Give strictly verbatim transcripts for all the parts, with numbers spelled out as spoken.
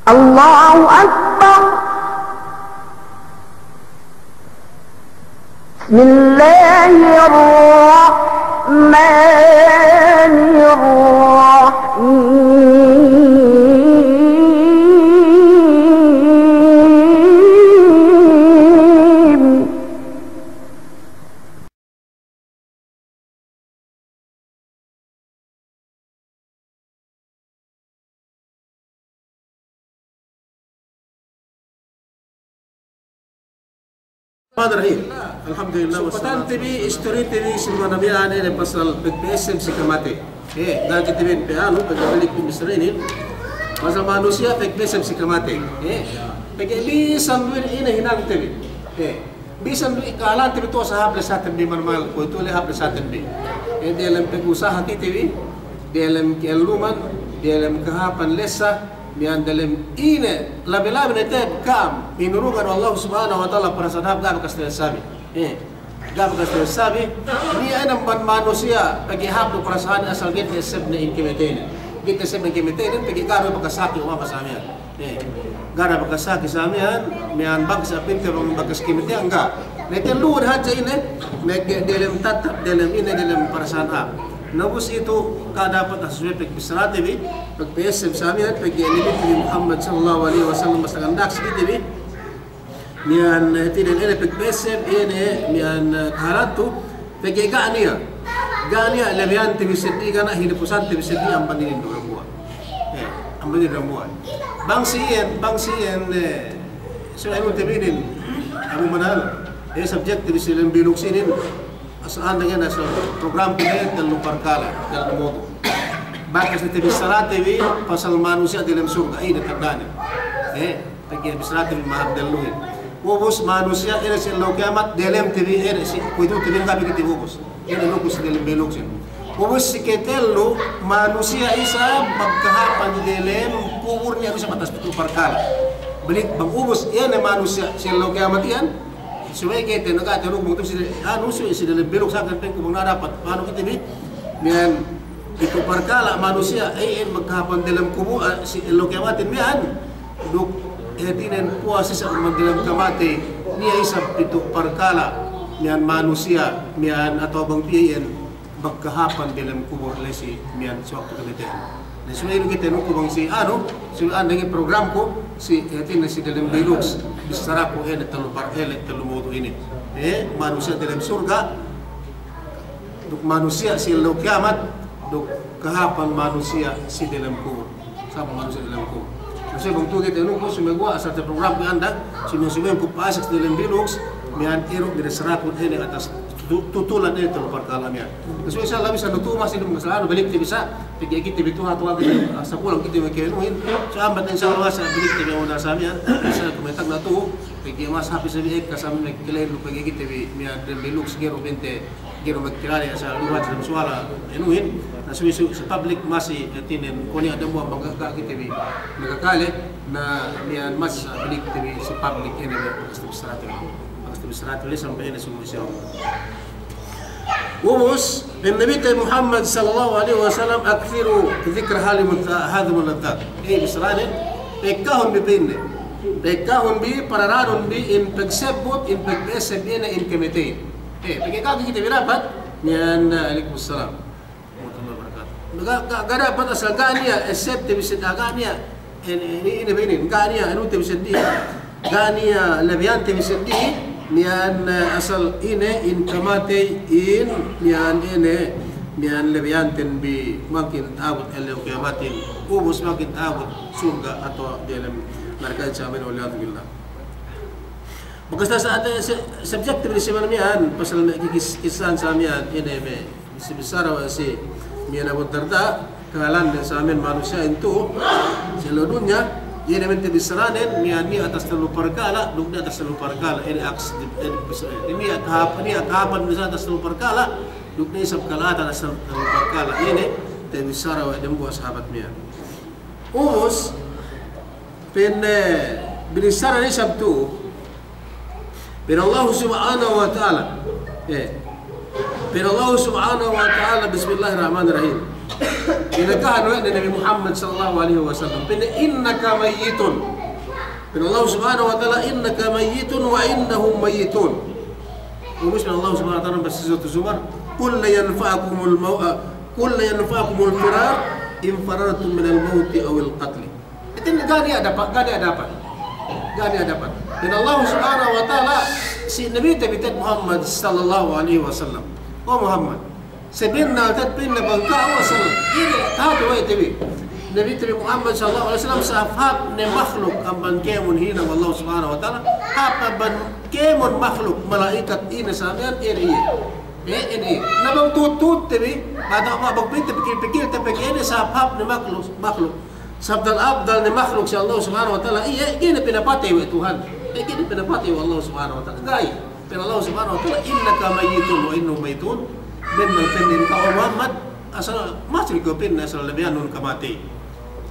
الله أكبر. بسم الله الرحمن الرحيم. Alhamdulillah, wassalatu. Sukutante bi, istorite bi, si manabi ane ne pasal pagpesem si kamate. Eh, ga' kite bi pe anu, pagpesem si kamate. Eh, pegge' bisan du ine hinangte bi. Eh, bisan du ikalante bi tu'u sa hāp lesaten bi, manamal kuwe'itu le hāp lesaten bi. Eh, diyalem pag'usaha kite bi, diyalem ka'elluman, diyalem kahāpan lessa, miya'an diyalem ine, labi-labi ne te'ed ka'am, inurungan we' Allahu Subhanahu wa Ta'ala parasahan hāp ga' bakas telessabi. Eh, ga' bakas telessabi. Niya' ine amban manusiya' pegge' hāp du parasahan asal ga'i teseb ne in kamateynen. Ga'i teseb ne in kamateynen, pegge' ga' du bakas saki umama sa miya'an. Eh, ga' du bakas saki sa miya'an, miya'an bakas apinte bang bakas kamatey, ga'. Ne tellu hadja ine, ne diyalem tattap, diyalem ine, diyalem parasahan hāp. Na ubus itu, ga' dapat asal pegge' bissarate bi, pegge' pesem sa miya'an, pegge' Nabi Muhammad sallallahu alaihi wasallam basta gandak si kite bi, miya'an, eh, tinen ine pegge' pesem, ine miya'an, eh, kahalan tu, pegge' ga' niya'. Ga' niya' lebiyante bi seddi, ga' niya' hinapusante bi seddi, amban inin du dambuwa'. Eh, amban inin dambuwa'. Bang si iyan, bang si iyan, eh, so anu te bi inin, anu manal, eh, subject te bi si lem biluk sinin, Asal ande gana asal program kite tellu parkala', tellu mawdu'. Bakas ne tabissarate bi pasal manusiya' diyalem surga', ine tandane. Eh, pegge' bissarate bi mahāp telluhin. Ubus manusiya' ine si ellew kiyamat, diyalem te bi, ine si kuwe'itu te bi, ga'i bi kite ubus. Ine ubus diyalem biluk sin. Ubus si ketellu, manusiya' isab magkahāpan diyalem kubul niya' isab atas pitu' parkala'. Balik bang ubus, ine manusiya' si ellew kiyamat iyan, Subey kite, na ga' te duk bang tu si, anu, si, si diyalem biluk sa' kan pengku bang na dapat, anu kite bi, miya'an pitu' parkala' manusiya', eh, eh, magkahāpan diyalem kubul, eh, si ellew kiyamatin miya'an, duk, eh, hātinen puwas isab amban diyalem kamatey, niya' isab pitu' parkala', miya'an manusiya', miya'an atawa bang piye iyan, magkahāpan diyalem kubul la'i si miya'an si waktu kamatey. Na subey du kite nuku bang si anu, subey ande ga'i programku, si, eh, hātinen si diyalem biluk, bissaraku ine tellu par-, ine tellu mawdu' inin. Eh, manusiya' diyalem surga', duk manusiya' si ellew kiyamat, duk kahāpan manusiya' si diyalem kubul. Sabab manusiya' diyalem kubul. Maksudne bang tu kite nuku, subey guwa' asal te programku ande, subey, subey ku pa'asek si diyalem biluk, miya'an iru' bissaraku ine atas tu-, tutulan ine tellu parkala' miya'an. Maksudne insya Allah bisan du tu'u masi du masalah anu, balik te bi sa', pegge' kite bi tu'u hatu lagi, asal pulang kite bi kenuhin. Sa' ambat insya Allah sa' balik te bi anu sa' miya'an, sa' kumetak na tu'u, pegge' mas hāp isab bi ekka sa' miya'an kite bi pegge' kite bi miya'an diyalem biluk, ga'i du pente, ga'i du magkilale asal luwat diyalem suwala, enuhin, na subey si, si public masi, eh, hātinen, kuwe' niya' dambuwa' bang ga' kite bi magkakale, na miya'an masi balik te bi si public ine bi, bakas tabissarate bi. Bakas tabissarate bi sampay ine sumu siyaw. Ubus, pa'in Nabite Muhammad sallallahu alaihi wasallam, "Akthiru dhikra hadhimul ladhdhat." Eh, bissaranen, pa'ekkahun bi pa'inne. Pa'ekkahun bi, pararanun bi, in pagsebbut, in pagpa'eseb ine, in kamatey. Eh, pegge' ga'i kite bi dapat, miya'an, alaikum salam. Warahmatullahi wabarakatuh. Ga', ga', ga' dapat asal ga' niya' essebte bi seddi, ga' niya', ine, ine, ine bi inin, ga' niya' anute bi seddi, ga' niya' lebiyante bi seddi, miya'an, eh, asal ine, in kamatey, in, miya'an ine, miya'an lebiyanten bi makin ta'abut ellew kiyamatin, ubus makin ta'abut surga' atawa diyalem narka'in sa' miya'an, wal iyadhu billah. Bakas sa' te, se-, subject te bi si miya'an, pasal me' kis-, kissahan sa' miya'an, ine me' Si bissara we' si miya'an Abu Darda, kahalan ne sa' miya'an manusiya'in tu'u, si ellew dunya, iye ne miya'an tabissaranen, miya'an niya' atas tellu parkala', duk niya' atas tellu parkala', ine aks-, ine bissara, ine niya' kahāp-, niya' kahāpan bissara atas tellu parkala', duk niya' isab kala'atan atas tellu parkala', ine tabissara we' dembuwa' sahabat miya'an. Ubus, Pa'in, eh, binissara ne isab tu'u. Pa'in Allah Subhanahu wa Ta'ala. Eh. Pa'in Allah Subhanahu wa Ta'ala, Bismillahirrahmanirrahim. Inakahan we' ne Nabi Muhammad sallallahu alaihi wasallam. Pa'inne, "Innaka mayyitun." Pa'in Allah subhanahu wa ta'ala, "Innaka mayyitun wa innahum mayyitun." Ubus pa'in Allah subhanahu wa ta'ala, bang si Suratul Zumar, "Qul la yanfa'ukumul maw-, ah, qul la yanfa'ukumul firar in farartum minal mawti awil qatli." Itin ga' niya' dapat, ga' niya' dapat. Ga' niya' dapat. Pa'in Allah subhanahu wa ta'ala, si Nabi te bi te'ed Muhammad sallallahu alaihi wasallam. O Muhammad, sabennal te'ed pa'inne bang ka'u asal ine, tahāti we' te bi. Nabi te bi Muhammad sallallahu alaihi wasallam sahāp-hāp ne makhluk amban kēmon hinang Allah subhanahu wa ta'ala, hāp amban kēmon makhluk, mala'ikat ine sa miya'an, ine iye. Eh, ine iye. Na bang tu'ut-tu'ut te bi, atawa bang pa'inte pikil-pikil te bi, ine sahāp-hāp ne makhluk, makhluk. Sahāp afdal ne makhluk si Allah subhanahu wa ta'ala, iye, ga'i ne pinapatey we' Tuhan. Eh, ga'i ne pinapatey we' Allah subhanahu wa ta'ala. Ga'i. Pa'in Allah subhanahu wa ta'ala, "Innaka mayyitun wa innahum mayyitun." Bennal pa'inne ka'u Muhammad, asal masi du kew pa'inne asal labeyanun kamatey.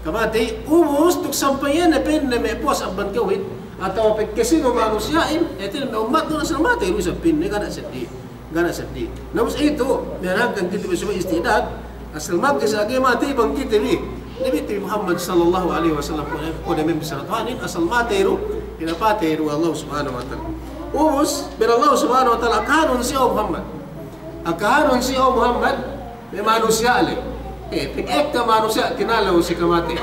Kamatey, ubus duk sampay iye ne pa'inne me' puwas amban ka'uhin, atawa pagkasino manusiya'in, iye te me' ummatnun asal matey du isab pa'inne, ga' niya' seddili. Ga' niya' seddili. Na ubus itu, miya'an hangkan kite bi subey istidad, asal magkisa ga'i matey bang kite bi. Nabi te bi Muhammad sallallahu alaihi wasallam, kuwe' ne, kuwe' ne me' bissara Tuhanin, asal matey du, pinapatey du Allah subhanahu wa ta'ala. Ubus, pa'in Allah subhanahu wa ta'ala, akahanun siye o Muhammad. Akahanun siye o Muhammad, me' manusiya' le. Eh, pegge' ekka manusiya' tinalew si kamatey.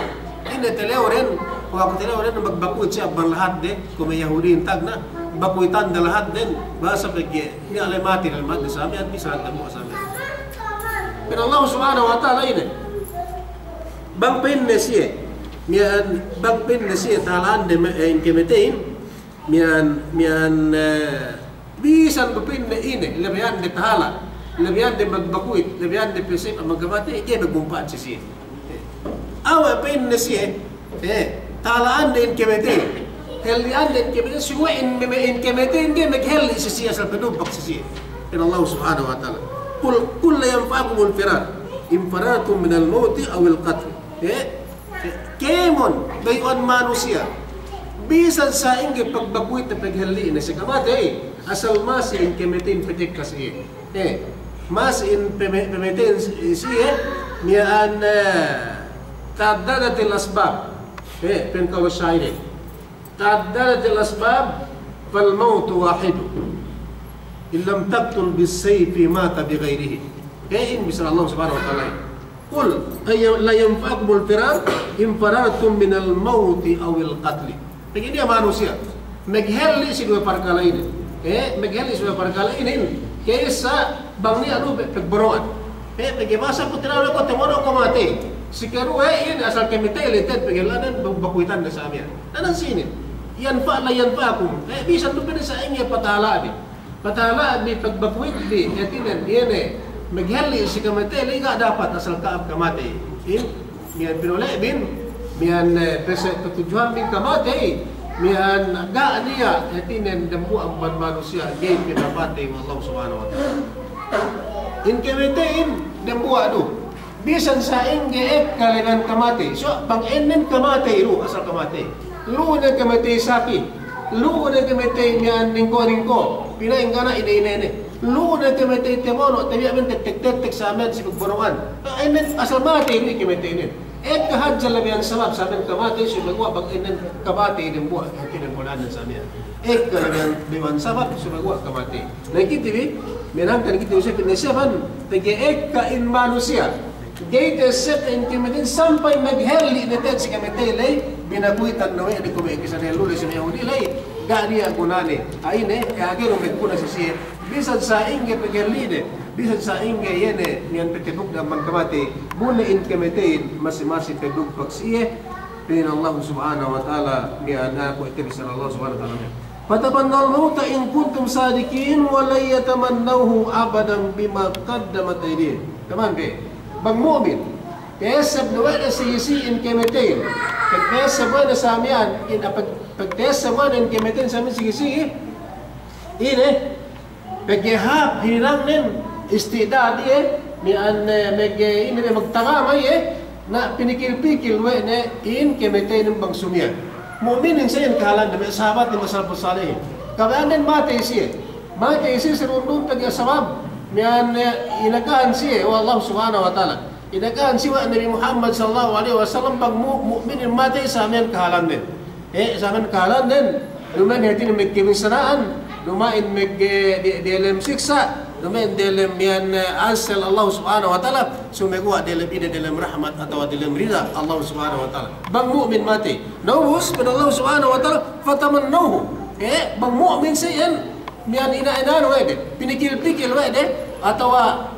Ine talewden, kuwe' aku talewden, magbakuwit siye amban lahatde, kuwe' me' Yahudihin tagna', bakuwitande lahatden, bahasa pegge' niya' le matey, le matey sa miya'an, bisan dambuwa' sa miya'an. Pa'in Allah subhanahu wa ta'ala ine. Bang pa'inne siye, miya'an, bang pa'inne siye tahala'ande me', eh, in kamateyin, miya'an, miya'an, eh, bisan du pa'inne ine, labeyande tahala', labeyande magbakuwit, labeyande pesep amban kamatey, ga'i magmumpa'at si siye. Awe' pa'inne siye, eh, tahala'ande in kamatey, helli'ande in kamatey, suwe' in me', me' in kamatey, ga'i maghelli' si siye asal padupak si siye. Pa'in Allah subhanahu wa ta'ala, "Qul, qul la yanfa'ukumul firar, in farartum minal mawti awil qatl." Eh, Kēmon, bayu'an manusiya'. Bisan sa'ingge pagbakuwitne, paghelli'ne si kamatey, asal masi in kamateyin patekka si iye. Eh, masi in pama-, pamateyin si, si iye, miya'an, eh, ta'addadatil asbab. Eh, pa'in kawul sya'irin. Ta'addadatil asbab, fal mawtu wahidun. In lam taqtul bis sayfi mata bi ghairihi. Eh, in bissā Allah subhanahu wa ta'ala. Qul, ay, la yanfa'ukumul firar, in farartum minal mawti awil qatli. Pegge' niya' manusiya' maghelli' si duwe parkala' inin. Eh, maghelli' si duwe parkala' inin. Kaysa bang niya' du pe-, pagbono'an. Eh, pegge' masa ku tinalu ku tabono' kamatey. Si kaduwe inin asal kamatey le te'ed pegge' lanen bakuwitan ne sa miya'an. Lanen sinin. Yanfa', la yanfa'ukum. Eh, bisan du pa'inne sa'ingge patahala' bi. Patahala' bi pagbakuwit bi, hātinen, iye ne, maghelli' si kamatey, la'i ga' dapat asal ka'am kamatey. In, miya'an pinole' bin, miya'an, eh, pese-, patudjuhanbin kamatey, miya'an ga' niya', hātinen, dambuwa' amban manusiya', ga'i pinapatey we' Allah subhanahu wa ta'ala. In kamateyin, dambuwa' du. Bisan sa'ingge ekka la'i kamatey. So, bang ēnnen kamatey, lu'u asal kamatey. Lu'u ne kamatey saki. Lu'u ne kamatey miya'an ningko'-ningko'. Pina'in gana ine-ine ne. Lu'u ne kamatey tabono', tabiya' men tettek-tettek sa miya'an si pagbono'an. Ēnnen asal matey lu'u kamateynen. Ekka hadja labeyan sabab sa miya'an kamatey, sumeguwa' bang ēnnen kamatey dambuwa', hātinen bono'an sa miya'an. Ekka labeyan, labeyan sabab, sumeguwa' kamatey. Na kite bi, miya'an hangkan kite bi siye pa'inne siye ban, pegge' ekka in manusiya'. Ga'i ta'essebte in kamateyin sampay maghelli' ne te'ed si kamatey ley, binakuwitan ne we' de kuwe' me' kissa ne lu'u ley si me' Yahudi ley, ga' niya' gunane. A'ine, eh, ga'i du maguna si siye, bisan sa'ingge paghelli'ne, bisan sa'ingge iye ne, miya'an pateduk de amban kamatey, bu ne in kamateyin, masi-masi teduk pagsiye, Pa'in Allah subhanahu wa ta'ala, miya'an aku ite bissā Allah subhanahu wa ta'ala miya'an. Fatamannawul mawta in kuntum sadiqin wa lan yatamannawhu abadan bima qaddamat aydihim. Taman pe, bang mu'min, ta'esseb ne we' de sigi-sigi in kamateyin. Pag ta'esseb we' de sa miya'an, in, pag, pag ta'esseb we' de in kamateyin sa miya'an sigi-sigi. Ine, Pegge' hāp hinangnen isti'dad iye, miya'an, eh, pegge' ine, magtagama iye, na pinikil-pikil we' ne in kamateynen bang sumiyan. Mu'minin sa iyan kahalan de, me' sahabat de, me' salafus salihin. Kabaya'anden matey siye. Matey siye si du'un-du'un pegge' sabab, miya'an, eh, inakahan siye we' Allah subhanahu wa ta'ala. Inakahan si we' Nabi Muhammad sallallahu alaihi wasallam bang mu-, mu'minin matey samiyan kahalanden. Eh, samiyan kahalanden. Duma'in hātinen magkabinsana'an, duma'in mag-, eh, de-, delem siksa', duma'in delem iyan, eh, ansel Allah Subhanahu wa Ta'ala, sumeguwa' delem ine, delem rahmat atawa delem rida Allah Subhanahu wa Ta'ala. Bang mu'min matey. Na ubus, pa'in Allah Subhanahu wa Ta'ala, "Fatamannawhu." Eh, bang mu'min siye iyan, miyan ina-inahan we' de, pinikil-pikil we' de, atawa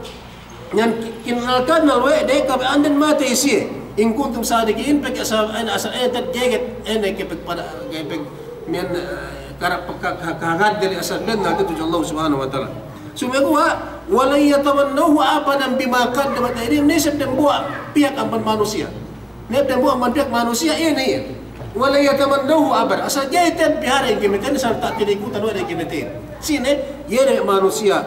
iyan ki-, kinalkannal we' de, kabaya'anden matey siye. In kuntum sadiqin, pegge' asal, ine, asal, eh, tet geget, ine, ke pegge' pada, ke pegge' miyan, eh, kara-, pagka-, ka-, kahagad dili asal bennal tudju Allah Subhanahu wa Ta'ala. Sumeguwa', "Wa lan yatamannawhu abadan bima qaddamat aydihim." Niya' isab dambuwa' pihak amban manusiya'. Niya' dambuwa' amban pihak manusiya', iye ne iye. "Wa lan yatamannawhu abadan." Asal ga'i te'ed pihare' in kamateynen, sarta' tinikutan we' de in kamateynen. Sine, iye ne manusiya'.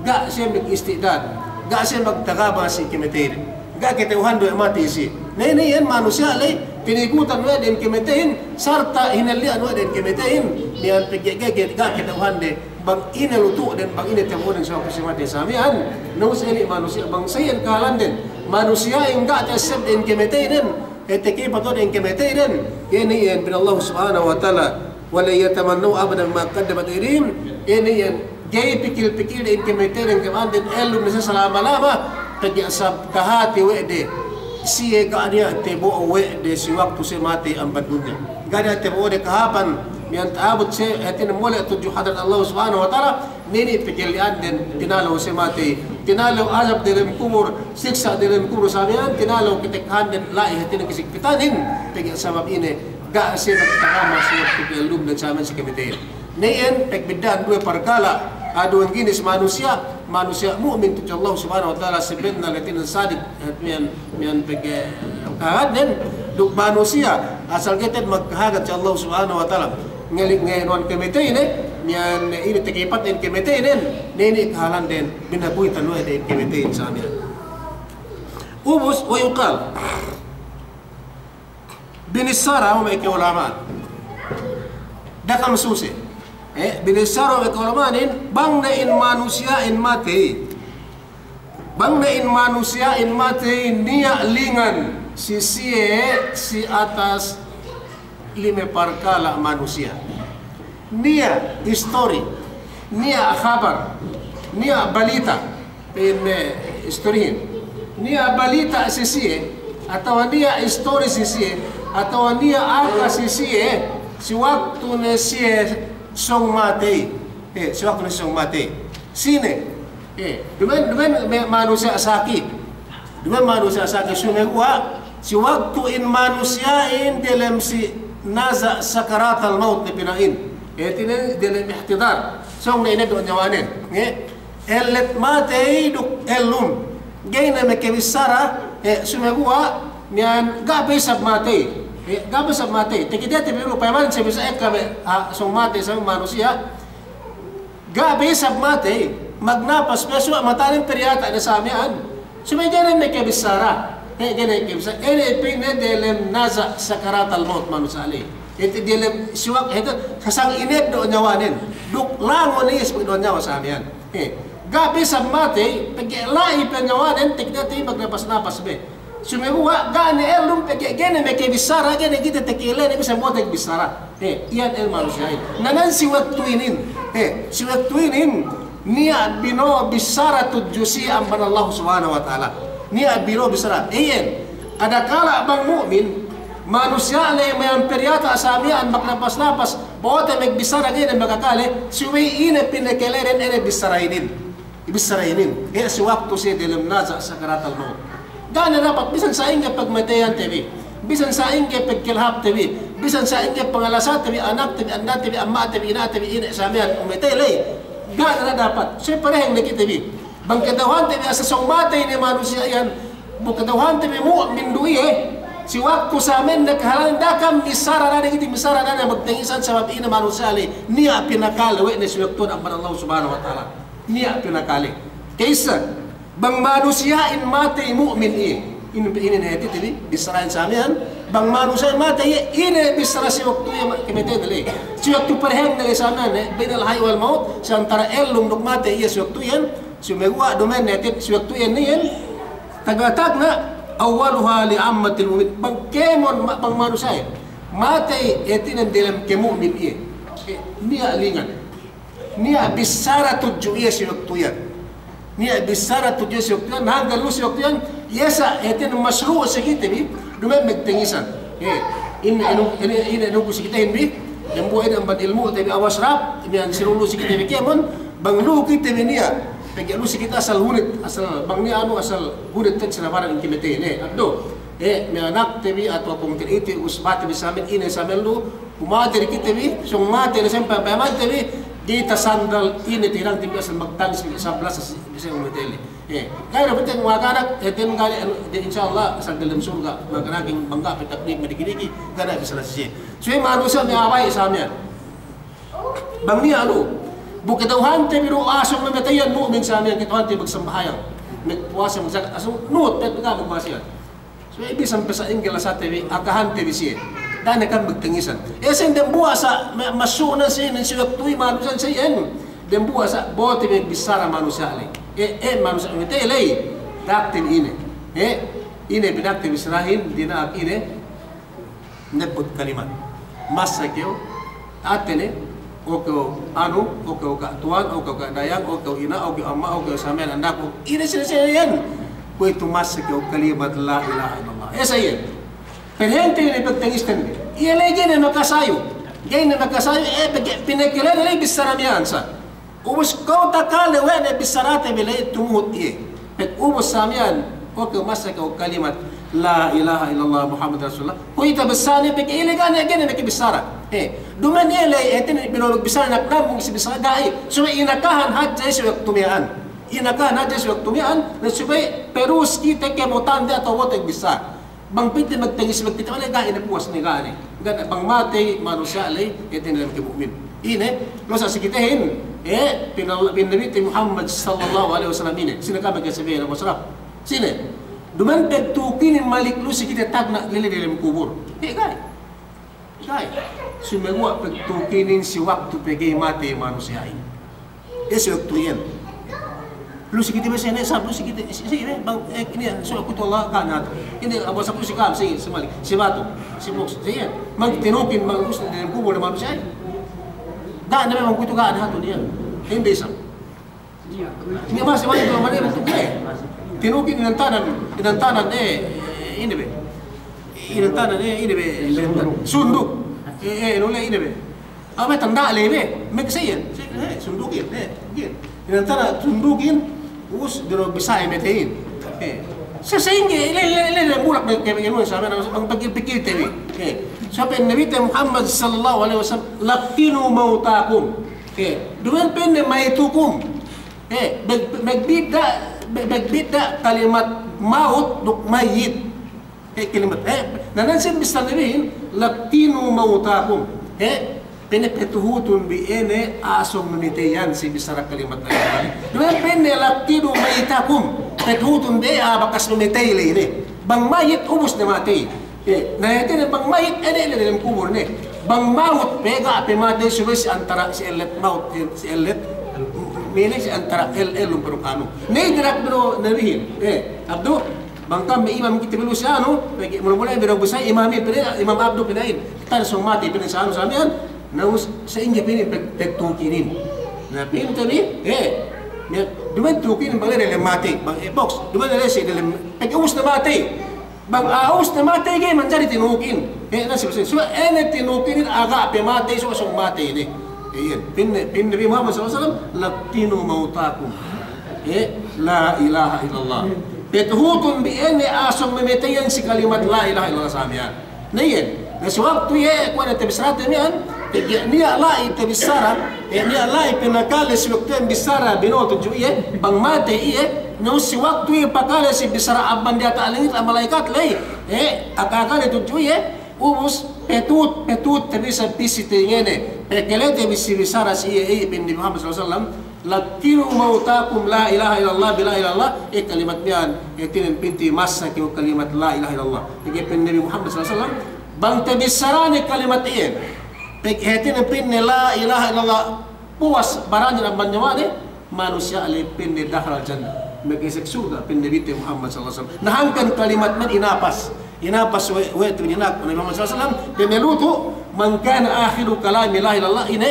Ga' siye mag-istidad. Ga' siye magtagama si kamateynen. Ga' kata'uhande we' matey siye. Na ine iyan manusiya' ley, tinikutan we' de in kamateynen, sarta' hinalli'an we' de in kamateynen, miyan pegge' ga', ga' kata'uhande, bang ine lutu'den, bang ine tabo'oden si waktu siye matey samiyan, na ubus ine manusiya', bang siye iyan kahalanden, manusiya'in ga' ta'essebde in kamateynen, eh, takipat we' de in kamateynen, iye ne iyan pa'in Allah Subhanahu wa Ta'ala, "Wa lan yatamannawhu abadan bima qaddamat aydihim." Iye ne iyan, ga'i pikil-pikilde in kamateynen, kabaya'anden ellum ne siye salama-lama, pegge' asal tahati we' de, siye ga' niya' tabo'o we' de si waktu siye matey amban dunya. Ga' niya' tabo'ode kahāpan, miyan ta'abut siye, hātinen mole' tudju hadarat Allah Subhanahu wa Ta'ala, na inin pagelli'anden, tinalew siye matey, tinalew azab delem kubul, siksa' delem kubul samiyan, tinalew katekkahannen la'i hātinen kasigpitanin, pegge' sabab ine, ga' siye magtagama si waktu ellumden samiyan si kamateynen. Na iyan, pagbidda'an duwe parkala', ah, duwe ginis manusiya', manusiya' mu'min tudju Allah Subhanahu wa Ta'ala, sabennal hātinen sadiq, miyan, miyan pegge' kahagadnen, duk manusiya' asal ga'i te'ed magkahagad si Allah Subhanahu wa Ta'ala. Ngeli-, ngenuwan kamateyne, miyan ine takipat in kamateynen, na inin kahalanden, binabuy tanuwe de in kamateynen samiyan. Ubus, wa yuqal. Binissara we' me' ka'ulama'an. Da'a kam suse. Eh, binissara we' me' ka'ulama'anin, bang ne in manusiya'in matey. Bang ne in manusiya'in matey niya' lingan si siye si atas lime parkala' manusiya'. Niya' istori, niya' habar, niya' balita', pa'in me' istorihin. Niya' balita' si siye, atawa niya' istori si siye, atawa niya' aka si siye, si waktu ne siye sōng matey. Eh, si waktu ne sōng matey. Sine, eh, duma'in, duma'in me' manusiya' saki. Duma'in manusiya' saki, sumeguwa', si waktu in manusiya'in delem si naza' sakaratal maut ne pina'in. Eh, hātinen delem ihtidar. Sōng ne ineddo' niyawanen. Eh, ellet matey duk ellum. Ga'i ne makabissara, eh, sumeguwa', miyan ga' pe isab matey. Eh, ga' pe isab matey. Takitete bi du, payaman siye bisa ekka me', ah, sōng matey sa manusiya'. Ga' pe isab matey, magnapas pe, suwa' matanen periyata' ne sa miya'an. Subey ga'i ne makabissara. Eh, ga'i ne makabissara. Ine pa'inne delem naza' sakaratal maut manusiya' ley. Hāti delem si wak-, hāti sasang ineddo' niyawanen. Duk langon iye si pageddo' niyawa sa miya'an. Eh, ga' pe isab matey, pegge' la'i pe niyawanen, takitete magnapas-napas pe. Sumeguwa' ga' ne ellum pegge' ga'i ne makabissara, ga'i ne kite takilene bisan bo'ote bissara. Eh, iyan el manusiya'in. Na nan si waktu inin. Eh, si waktu inin, niya' bino'o bissara tudju siye amban Allah Subhanahu wa Ta'ala. Niya' bino'o bissara. Iyan, adakala' bang mu'min, manusiya' le mayan periyata' sa miya'an magnapas-napas, bo'ote magbissara ga'i ne makakale, subey ine pinakaleden ine bissara inin. Bissara inin, eh, si waktu siye delem naza' sakaratal maut. Ga' ne dapat, bisan sa'ingge pagmateyante bi, bisan sa'ingge pagkelhapte bi, bisan sa'ingge pangalasate bi, anakte bi, andate bi, amma'te bi, ina'te bi, ine sa miya'an umatey ley. Ga' ne dapat, subey pareheng ne kite bi. Bang kata'uhante bi asal sōng matey ne manusiya' iyan, bang kata'uhante bi mu'min du iye, si waktu sa miya'an ne kahalanen da'a kam bissara, da'a ne kite bissara, da'a ne magtangisan sabab ine manusiya' ley, niya' pinakale we' ne si waktu amban Allah Subhanahu wa Ta'ala. Niya' pinakale. Ka'issa, bang manusiya'in matey mu'min iye. Inin, inin hātite bi, bissarahin sa miya'an. Bang manusiya'in matey iye, ine bissara si waktu iye ma-, kamateyne ley. Si waktu parehengde ley sa miya'an, eh, bainal hayy wal maut, si antara ellum duk matey iye si waktu iyan, sumeguwa' duma'in hātite, si waktu iyan iyan, Taga tagna', awwaluha li ammatil mu'min. Bang kēmon, ma-, bang manusiya'in matey, hātinen diyalem kemu'min iye. Eh, niya' lingan. Niya' bissara tudju iye si waktu iyan. Niya' bissara tudju iye si waktu iyan. Hangkan lu si waktu iyan, iye sa', hātinen masru' si kite bi, duma'in magtangisan. Eh, ine, ine, ine, ine, ine, si kitehin bi, dambuwa' ine amban ilmu'te bi, awas rap, ine, si lu, lu si kite bi kēmon, bang lu kite bi niya', pegge' lu si kite asal hunit, asal bang niya' anu, asal hunit te' sinabaran in kimatey, ne, abdu. Eh, me' anakte bi, atawa pungtina'ite, usbate bi, samen, ine, samen lu, kumatey kite bi, sōng matey ne, sampay, sampay matey bi, ga'i tasandal, ine, tahinangte bi asal magtangis, sabla sa si, si umatey le. Eh, ga'i du pa'inte makanak, eh, ten ga'i, anu, de, insya Allah, asal diyalem surga', makanakin bang ga' pe takdip, madiki-diki, ga'i du bissara si siye. Subey manusiya' me' a'a ba'i' sa miya'an. Bang niya' lu, bu kata'uhante bi du asal mamatey iyan mu'min sa miya'an, kata'uhante bi magsambahayang, magpuwasa, magzakat, asal nuhut, pegge' ga' magpuwasa iyan. Subey bisan pe sa'ingge lasate bi, akahante bi siye. Da'a ne ka'am magtangisan. Eh, sa'ingge dambuwa' sa, ma-, masu'na siye, si waktu iye manusiya' siye, dambuwa' sa bo'ote bi bissara manusiya' ley. Eh, eh, manusiya' matey ley. Da'akte bi ine. Eh, ine bi da'akte bi bissarahin, dina'ak ine. Nebbut kalimat. Masa kew, ate ne, o kew anu, o kew ka' tuwan, o kew ka' dayang, o kew ina', o kew amma', o kew samen andak, o ine sine-sine iyan. Kuwe'itu masa kew kalimat la ilaha illallah. Esa iyan. Pa'inte ine pagtangisten bi. Iye ley ga'i ne makasayu. Ga'i ne makasayu, eh, pegge' pinakale ne ley bissara miya'an sa. Ubus kew takale we' ne bissarate bi ley tumuhut iye. Pag ubus sa miya'an, o kew masa kew kalimat, la ilaha illallah Muhammadur Rasulullah. Kuwe'itu bissāne pegge' iye ley ga'i ne, ga'i ne makabissara. Eh, duma'in iye ley, eh, hātinen bino'o bissara, naknambung si bissara ga'i. Subey inakahan hadja si waktu miya'an. Inakahan hadja si waktu miya'an, na subey perus kite kēmotande atawa bo'ote bissara. Bang pa'inte magtangis, magkite male, ga'i ne puwas ne, ga'i ne. Ga'i ne, bang matey manusiya' ley, hātinen diyalem kemu'min. Ine, lusa si kitehin, eh, pa'in Allah, pa'in Nabite Muhammad sallallahu alaihi wasallam ine. Sine ka'am magkasabi na masraf. Sine. Duma'in pagtukinin malik lu si kite tagna' ley diyalem kubul. Eh, ga'i. Ga'i. Sumeguwa' pagtukinin si waktu pegge' matey manusiya'in. Eh, si waktu iyan. Lu si kite bi sine, sab lu si kite, si, si, ine, bang, eh, ine, so, aku tu Allah, ga' ne hatu. Ine, abu sab lu si ka'am, si, si malik, si batu, si boks, si iyan. Bang tinukin, bang us, diyalem kubul ne manusiya'in. Ga' ne, bang kuwe'itu ga' ne hatu iyan. Ine isab. Niya' masi malik du mane bentuk ne. Tinukin inantanan, inantanan, eh, ine be. Inantanan, eh, ine be. Sunduk. Sunduk. Eh, eh, nule ine be. Abe tanda' ley be. Mek siye. Eh, sundukin, eh, gin. Inantanan sundukin, us, diro bisa iye mateyin. Eh. Sa sa'ingge, le, le, le, le, bulak be, ke, ke, sa, bang pikil-pikilte bi. Eh. Sa pa'in Nabite Muhammad sallallahu alaihi wasallam, "Laqqinu mautakum." Eh. Duma'in pa'inne maitukum. Eh, mag-, magbidda', mag-, magbidda' kalimat maut duk mayyit. Eh, kalimat, eh, na nan sin bissā Nabihin, "Laqqinu mautakum." Eh, pa'inne patuhutun bi iye ne a'a sōng mamatey iyan si bissara kalimat la ilaha illallah. Duma'in pa'inne, "Laqqinu mayyitakum." Patuhutun bi iye a'a bakas mamatey ley ne. Bang mayyit ubus ne matey. Eh, na hātinen bang mayyit, ine, ine, diyalem kubul ne. Bang maut pe, ga' pe matey, subey si antara' si ellet maut, si ellet, mene si antara' el-, ellum pe duk anu. Ne, dirak bino'o Nabihin. Eh, abdu, bang ka'am me' imam kite bi lu si anu, pegge' mula-mula bino'o bissā imamin, pa'in, Imam Abdu pa'in, tan sōng matey, pa'in, sa anu, sa miya'an, na us, sa'ingge pa'in, pag-, pagtukinin. Na pa'inte bi, eh, duma'in tukinin bang ley diyalem matey, bang, eh, boks, duma'in ley si diyalem, pegge' ubus ne matey. Bang a'a ubus ne matey ga'i manjari tinukin. Eh, na si, si, si, ine tinukinin a'a ga' pe matey, so, so matey ne. Iyan, pa'in, pa'in Nabi Muhammad sallallahu alaihi wasallam, "Laqqinu mautakum." Eh, la ilaha illallah. Patuhutun bi iye ne a'a sōng mamatey iyan si kalimat la ilaha illallah sa miya'an. Na iyan, na si waktu iye, kuwe' ne tabissarate miya'an, pegge' niya' la'i tabissara, eh, niya' la'i pinakale si waktu iyan bissara bino'o tudju iye, bang matey iye, na si waktu iye pakale si bissara amban diyata' langit, amban malaikat ley, eh, akakale tudju iye, ubus, patut, patut tabissā pī si tengene, pakalete bi si bissara si iye, eh, pa'in Nabi Muhammad sallallahu alaihi wasallam, "Laqqinu mautakum la ilaha illallah bi la ilaha illallah." Eh, kalimat miya'an, eh, hātinen pa'inte masa kew kalimat la ilaha illallah. Pegge' pa'in Nabi Muhammad sallallahu alaihi wasallam, bang tabissarane kalimat iyan, pegge' hātinen pa'inne la ilaha illallah, puwas baranin amban nyawade, manusiya' ley pa'inne dakhalal jannah. Makasek surga' pa'in Nabite Muhammad sallallahu alaihi wasallam. Na hangkan kalimat man inapas. Inapas we', we' tu inaku Nabi Muhammad sallallahu alaihi wasallam, pamalutu', "Man kana akhiru kalamihi la ilaha illallah," ine,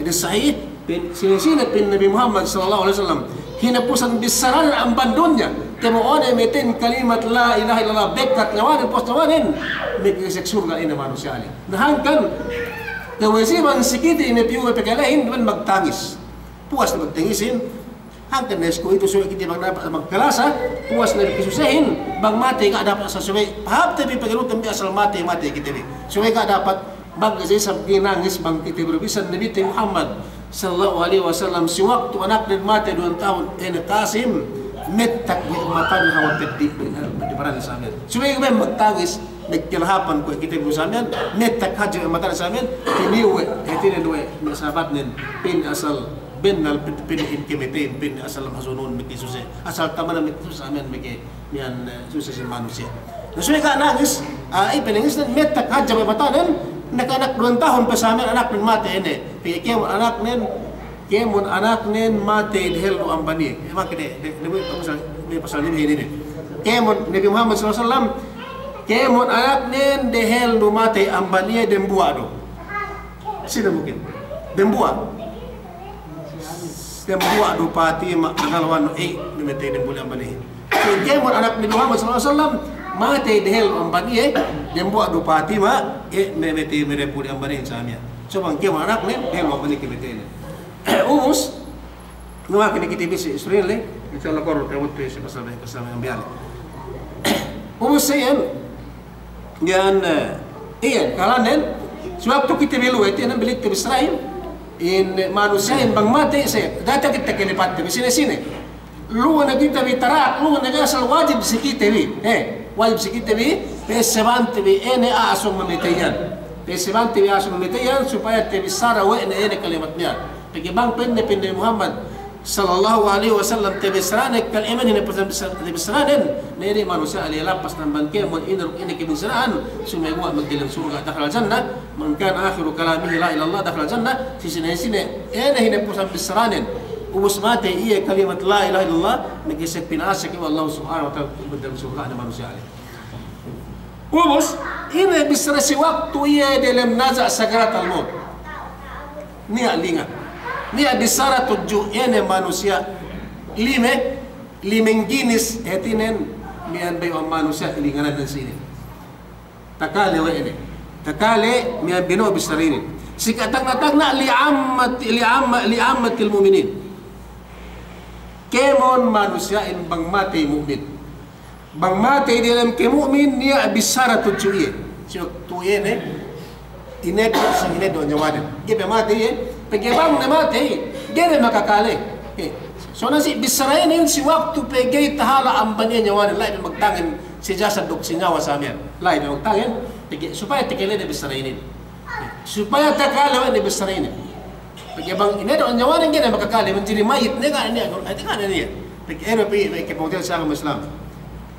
hadis sahih, pa'in, sine-sine pa'in Nabi Muhammad sallallahu alaihi wasallam, hinapusan bissaranen amban dunya, tabo'one matey kalimat la ilaha illallah, bekkat nyawanen, pus nyawanen, makasek surga' ine manusiya' inin. Na hangkan, kawajiban si kite ine piyu we' pakalehin, duma'in magtangis. Puwas ne magtangisin, hangkan ne si kuwe'itu subey kite bang dapat magkalasa, puwas ne kasusehin, bang matey ga' dapat asal subey, pahāpte bi pagaluten bi asal matey, matey kite bi. Subey ga' dapat, bang ga'i isab ginangis bang kite bi du bisan Nabite Muhammad sallallahu alaihi wasallam, si waktu anaknen matey duwang tahun, ine Qasim, mettak we' matanen hawal peddi', di baran sa' miya'an. Subey ga' magtangis, magkalahapan kuwe' kite bi sa' miya'an, mettak hadja we' matanen sa' miya'an, tiniyu we', hātinen we', me' sahabatnen, pa'in asal, bennal pin-, pa'in in kamateyin, pa'in asal mahzunun, makasuse. Asal tamanan makasuse sa' miya'an, maka-, miya'an, eh, suse si manusiya'. Na subey ga' nangis, ah, iye panangisnen, mettak hadja we' matanen, nakanak duwang tahun pe sa' miya'an anaknen matey ine. Pegge' kēmon anaknen, kēmon anaknen matey dehellu amban iye. Eh, maka de, de, de, pasal, de pasal inin inin. Kēmon Nabi Muhammad sallallahu alaihi wasallam, kēmon anaknen dehellu matey amban iye dembuwa' du. Sine mungkin? Dembuwa'. Dembuwa' du Patima, angal wanu, eh, me' matey dembuwa' amban iye. So, kēmon anak Nabi Muhammad sallallahu alaihi wasallam, matey dehellu amban iye, dembuwa' du Patima, eh, me' matey me' dembuwa' amban iye sa' miya'an. So, bang kēmon anaknen, dehellu amban iye kamateynen. Ubus, numakin kite bi si Israel, eh, insya Allah koro' te waktu si pasal, pasal ambiya' le. Ubus sa' iyan, Iyan, eh, iyan, kalanen, si waktu kite bi lu'u, hātinen balik te bi bissarahin, in manusiya'in bang matey, se, data kite kalipatte bi sine-sine. Lu'u ne kite bi tarak, lu'u ne asal wajib si kite bi, eh, wajib si kite bi, pasabante bi, ine a'a sōng mamatey iyan. Pasabante bi a'a sōng mamatey iyan, supaya tabissara we' ne ine kalimat miya'an. Pegge' bang pa'inne, pa'in Nabi Muhammad sallallahu alaihi wasallam, tabissarane kal iman, ine pasal bissaranen, ne di' manusiya' ley lapas amban kēmon ine duk ine kabissara'an, sumeguwa' magdalem surga', dakhala jannah, man kana akhiru kalamihi la ilaha illallah, dakhala jannah, si sine-sine, ine hinapusan bissaranen, ubus matey iye kalimat la ilaha illallah, makasek pinasek we' Allah subhanahu wa ta'ala, magdalem surga' ne manusiya' ley. Ubus, ine bissara si waktu iye delem naza' sakaratul maut. Niya' lingan. Niya' bissara tudju ine manusiya' lime, lime ginis hātinen miya'an bayu'an manusiya' linganan sine. Takale we' ne. Takale miya'an bino'o bissara inin. Si katagna'-tagna' li ammat-, li amma-, li ammatil mu'minin. Kēmon manusiya'in bang matey mu'min. Bang matey diyalem kamu'min, niya' bissara tudju iye. Si waktu iye ne, ineddo', si ineddo' nyawanen. Ga'i pe matey iye, pegge' bang ne matey, ga'i ne makakale. Eh, so na si bissara inin si waktu pe ga'i tahala' amban iye nyawanen, la'i pe magtangen si jasad duk si nyawa sa' miya'an. La'i pe magtangen, pegge' supaya takale ne bissara inin. Eh, supaya takale we' ne bissara inin. Pegge' bang ineddo' nyawanen ga'i ne makakale, manjari mayit ne, ga' ne, ga' ne. Pegge' ine pe, pegge' pungtina'i si agama Islam.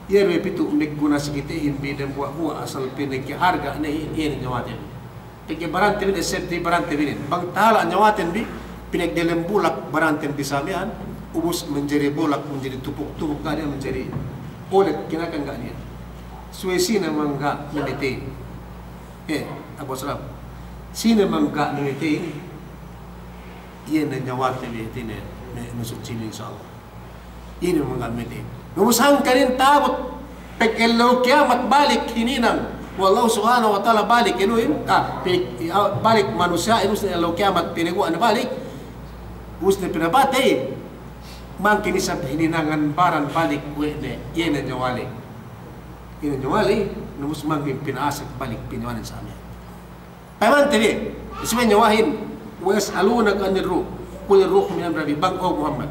Iye du pitu' magguna si kitehin bi dembuwa'-buwa' asal pinakaharga' ne iye ne nyawaten. Pegge' barante bi ne, safety barante bi ne. Bang tahala' nyawaten bi, pinagdelem bulak baranten bi sa' miya'an, ubus manjari bulak, manjari tupuk-tupuk, ga' ne manjari ulet kinakan, ga' ne. Suwe sine mangga' mamatey. Eh, Abu Asraf. Sine mangga' mamatey. Iye ne nyawate bi hātinen, me', me' sutsinin, insya Allah. Iye ne mangga' mamatey. Ubus hangkan in ta'abut, pag ellew kiyamat balik hininang we' Allah subhanahu wa ta'ala balik inuhin, ah, pe-, ah, balik manusiya' inus ne ellew kiyamat pinaguwa' ne balik, ubus ne pinapatey, mangkin isab hininangan baran balik we' ne, iye ne nyawale. Iye ne nyawale, ubus mangkin pina'asek balik pinawanen sa' miya'an. Payamante bi, isab nyawahin, "Wa yas'alunaka 'anir ruh, qulir ruhu min amri rabbi," bang, o Muhammad.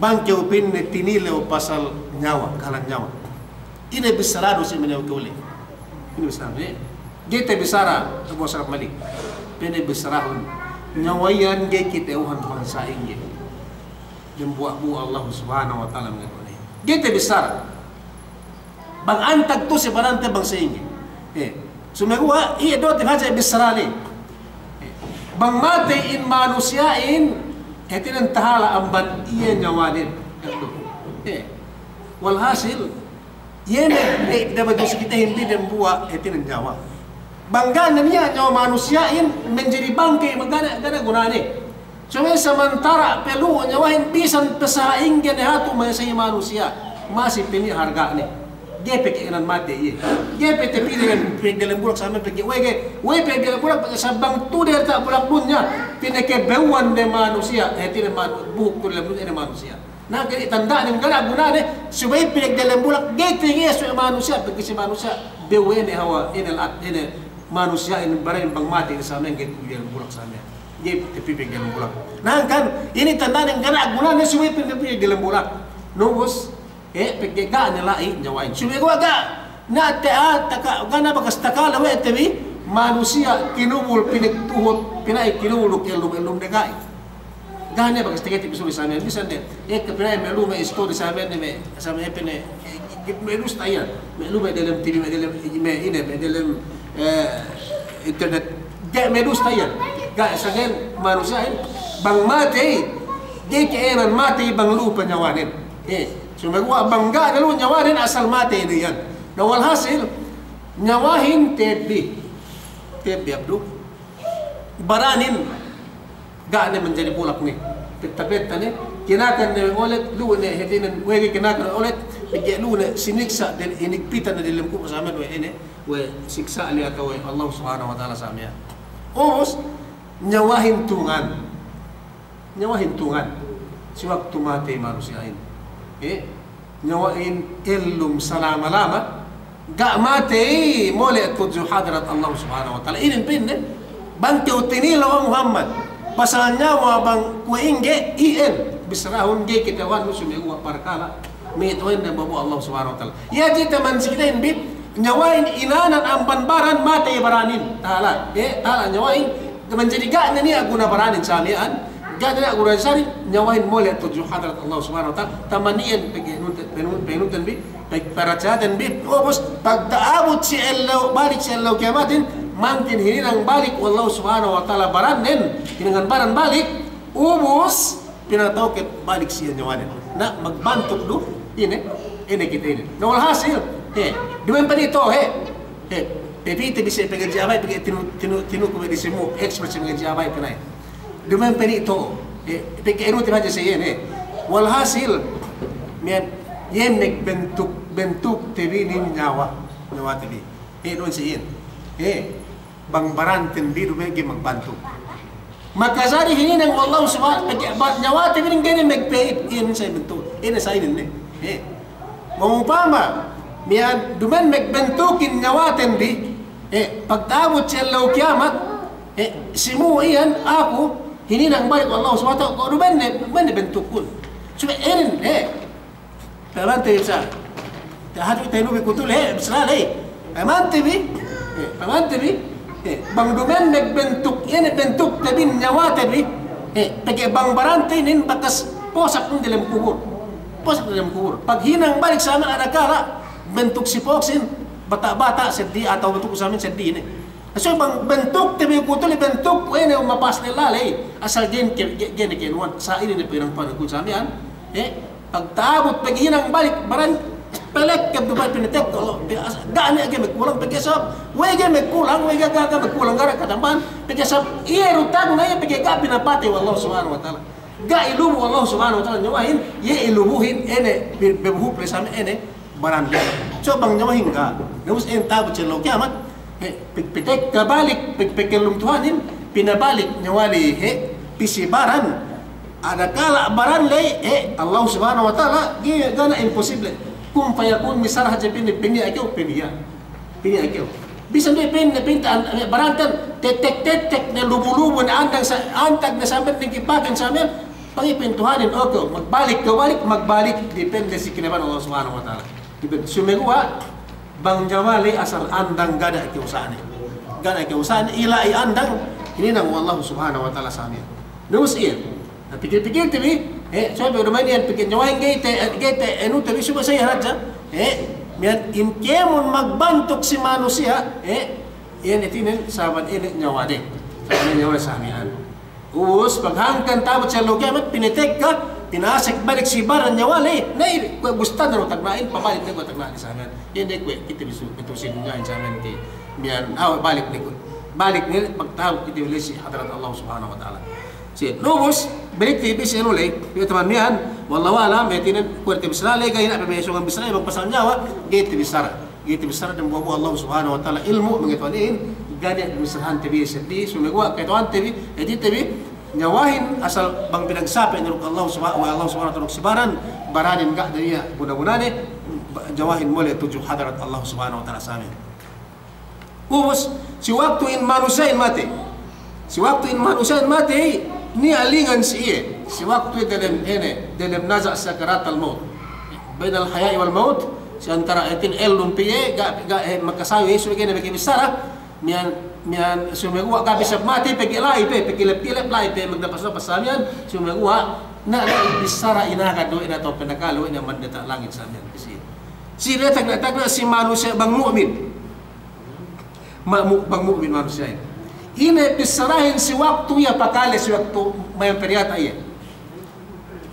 Bang kew pa'inne tinilew pasal nyawa, kahalan nyawa. Ine bissaranu si manew kew le. Ine bissaranu, eh? Ga'i tabissara, Abu Asraf Malik. Pa'inne bissarahun, nyawa iyan ga'i kata'uhan bang sa'ingge. Dembuwa'-buwa' Allah subhanahu wa ta'ala mangadu ne. Ga'i tabissara. Bang antag tu'u si barante bang sa'ingge. Eh, sumeguwa', iye do'o te hadja bissarane. Eh, bang matey in manusiya'in, hātinen tahala' amban iye nyawanen. Eh, walhasil, iye ne, eh, dapat dus kite hindi dembuwa', eh, hātinen nyawa. Bang ga' ne niya' nyawa manusiya'in, manjari bangke, ga' ne, ga' ne gunane. Subey samantara' pe lu'u nyawahin bisan pe sa'ingge ne hatu masi manusiya', masi pe niya' harga'ne. Ga'i pe ka'ēnan matey iye. Ga'i pe tapī dem, pī dem bulak samiyan pegge' we' ga'i, we' pī dem bulak pegge' sabab bang tu'u diyata' bulak dunya, pinakabewwan ne manusiya', eh, hātinen manu-, buhuk tu'u dem dunya ne manusiya'. Na, ga'i tanda'nen ga' ne gunane, subey pī dem bulak, ga'i tagesu manusiya', pegge' si manusiya', bew ine hawal, ine la'at, ine manusiya' ine baranin bang matey samiyan ga'i pī dem bulak samiyan. Ga'i tapī pī dem bulak. Na, hangkan, ine tanda'nen ga' ne gunane subey pī dem bulak. Na ubus, eh, pegge' ga' ne la'i nyawahin. Subey guwa' ga' ne te a, taka-, ga' ne bakas takale we' te bi, manusiya' kinubul pinagtuhut, pina'in kinubul duk ellum-ellum de ga'i. Ga' ne bakas takale te bi samiyan, bisan de, eh, ke pina'in me' lume istori samiyan ne me', samiyan pe ne, eh, me' dusta iyan, me' lume delem T V, me' delem, me' ine, me' delem, eh, internet, ga'i me' dusta iyan. Ga'i, samiyan manusiya'in, bang matey, ga'i ka'ēnan matey bang lu'u pe nyawanen. Eh, subey guwa' bang ga' ne lu'u nyawanen asal matey ne iyan. Na walhasil, nyawahin tebbi. Tebbi abdu. Baranin ga' ne manjari bulak ne. Petta-petta ne, kinakan ne olet, lu'u ne hātinen, we' ga'i kinakan olet, pegge' lu'u ne siniksa' dem, inigpitan ne delem kubul samiyan we' ine, we' siksa' ley atawa we' Allah Subhanahu wa Ta'ala samiyan. Ubus, nyawahin tungan. Nyawahin tungan. Si waktu matey manusiya'in. Eh? Nyawahin ellum salama-lama, ga' matey mole' tudju hadarat Allah Subhanahu wa Ta'ala. Inin pa'inne, bang kew tinilew, o Muhammad, pasal nyawa bang kuwe' ingge, iyan, bissarahun ga'i kata'uhannu subey guwa' parkala', me' tu'en dem babu Allah Subhanahu wa Ta'ala. Iye jite man si kitehin bi, nyawahin inanan amban baran matey baranin, tala, eh, tala nyawahin, manjari ga' ne niya' guna baranin samiyan, ga' ne niya' guna sari, nyawahin mole' tudju hadarat Allah Subhanahu wa Ta'ala, taman iyan pegge' nunten, penun-, penunten bi, pegge' paracayaten bi, ubus pagta'abut si ellew, balik si ellew kiyamatin, mangkin hininang balik we' Allah Subhanahu wa Ta'ala barannen, hininang baran balik, ubus pinatawked balik si iye nyawanen. Na, magbantuk du, ine, ine kite ine. Na, walhasil, he, duma'in pe niya' to'o, he, he, pe pite bi si pangadji' abay, pegge' tinu-, tinu-, tinuku bi si mu, expert si pangadji' abay pe na'i. Duma'in pe niya' to'o, he, pegge' inu te bi hadja si iye ne. Walhasil, miya'an, iye magbantuk, bantukte bi inin nyawa, nyawate bi. He, du'un si iye. He. Bang baranten bi duma'in ga'i magbantuk. Makajari hininang we' Allah Subhanahu, pegge' ba-, nyawate bi inin ga'i ne magpa'in, iyan sa' inin tu, iyan sa' inin ne. He. Mangupama, miya'an duma'in magbantukin nyawaten bi, he, pagta'abut si ellew kiyamat, he, si mu iyan aku, hininang balik we' Allah Subhanahu wa Ta'ala, ko' duma'in ne, duma'in ne bantukun. Subey inin, he. Pamante bi sa'. Tahadju tahinubi kutul, he, bissala ley. Pamante bi, he, pamante bi, he, bang duma'in magbantuk, iye ne bantukte bi, nyawate bi, he, pegge' bang barante inin bakas posak ne delem kubul. Posak ne delem kubul. Paghinang balik samiyan adakala' bantuk si poksin, bata'-bata' seddi atawa bantuk samiyan seddi ne. So bang bantukte bi kutul, bantuk we' ne mapas ne laley. Asal ga'i ne ke-, ga'i, ga'i ne kenuwan. Sa' inin ne pinangkuwan ku samiyan. He? Pagta'abut paghinang balik, baran pelek ke du balik pinatekka, Allah, pe-, as-, ga' ne ga'i magkulang pegge' sabab, we' ga'i magkulang, we' ga', ga', ga' magkulang, ga' ne katambahan, pegge' sabab, iye du tagna' iye pegge' ga' pinapatey we' Allah Subhanahu wa Ta'ala. Ga' ilubu we' Allah Subhanahu wa Ta'ala nyawahin, iye ilubuhin, ine, be-, bebuhuk le samiyan ine, baran le. So bang nyawahin ga', ubus ine ta'abut si ellew kiyamat, He, pag-, pagtekka balik, pag-, pagkellum Tuhanin, pinabalik nyawali, he, pī si baran. Adakala' baran ley, he, Allah Subhanahu wa Ta'ala, ga'i, ga' ne imposible. Kun fayakun, misal hadja pa'inne, paniya' kew, paniya'. Paniya' kew. Bisan du pa'inne, pa'inte an-, baranten, tetek-tetek ne lubu-lubu ne andang sa-, antag ne sambil ne kipakin sambil, pangipin Tuhanin, oke, magbalik kew balik, magbalik, depende si kinaban Allah Subhanahu wa Ta'ala. Depende. Sumeguwa', Bang nyawa ley asal andang ga' ne kew usa'ne. Ga' ne kew usa'ne, ila'i andang, hininang we' Allah Subhanahu wa Ta'ala samiyan. Nus iyan. Na, pikil-pikilte bi, eh, subey duma'in iyan pikil nyawahin ga'i te, ga'i te, anu te bi subey sa' iyan hadja, eh, miya'an in kēmon magbantuk si manusiya', eh, iyan hātinen sabab ine nyawane. Sabab ine nyawane samiyan. Ubus, paghangkan ta'abut si ellew kiyamat, pinatekka, Pinasek balik si baran nyawa ley, ne, kuwe' bustan du tagna'in, pabalik ne kuwe' tagna'in sa miya'an. Iye ne kuwe' kite bi su, pitu si dunyahin sa miya'an ti, miya'an, aw, balik ne kuwe'. Balik ne, pagta'abut kite bi ley si hadarat Allah Subhanahu wa Ta'ala. Si, ubus, balik te bi si anu ley, kuwe' taman miya'an, wallahu a'lam, hātinen, kuwe' te bissara ley, ga'i ne pe me' songan bissara, bang pasal nyawa, ga'i te bissara. Ga'i te bissara dambuwa'-buwa' Allah Subhanahu wa Ta'ala ilmu' mangetu'anin, ga' niya' bissarahante bi seddi, sumeguwa' ketu'ante bi, hātite bi, nyawahin asal bang pinagsape' ne duk Allah Subha-, we' Allah Subhanahu wa Ta'ala duk si baran, baranin ga' niya' guna-gunane, ba-, nyawahin mole' tudju hadarat Allah Subhanahu wa Ta'ala sa miya'an. Ubus, si waktu in manusiya'in matey. Si waktu in manusiya'in matey, niya' lingan si iye. Si waktu iye delem ine, delem naza' sakaratal maut. Bainal haya'i wal maut, si antara hātin ellum pe iye, ga', ga', eh, makasayu iye, subey ga'i ne meke bissara, miya'an, miya'an sumeguwa' ga' bissā matey, pegge' la'i pe, pegge' lep-, lep la'i pe, magdapas-dapas sa miya'an, sumeguwa', na, na, bissara inagad du, ina tau pinakale, ina mandeta' langit sa miya'an, si, si diyata' tagna'-tagna' si manusiya' bang mu'min. Ma-, mu-, bang mu'min manusiya'in. Ine bissarahin si waktu iye pakale si waktu mayam pe diyata' iye.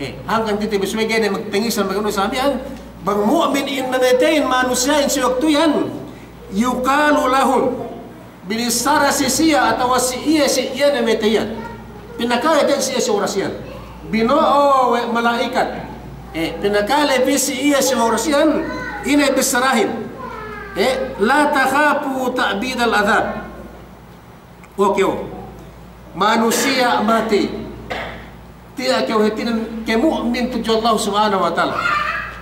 Eh, hangkan kite bi subey ga'i ne magtangisan maganu sa miya'an, bang mu'min in mameteyin manusiya'in si waktu iyan, yuqalu lahum, binissara si siye atawa si iye, si iye ne mameteyin. Pinakale te'ed si iye si oras iyan. Bino'o we' mala'ikat. Eh, pinakale pe si iye si oras iyan, ine bissarahin. Eh, la takhafu ta'bidal adhab. O kew manusiya' matey. Tiya' kew hātinen ke mu'min tudju Allah Subhanahu wa Ta'ala.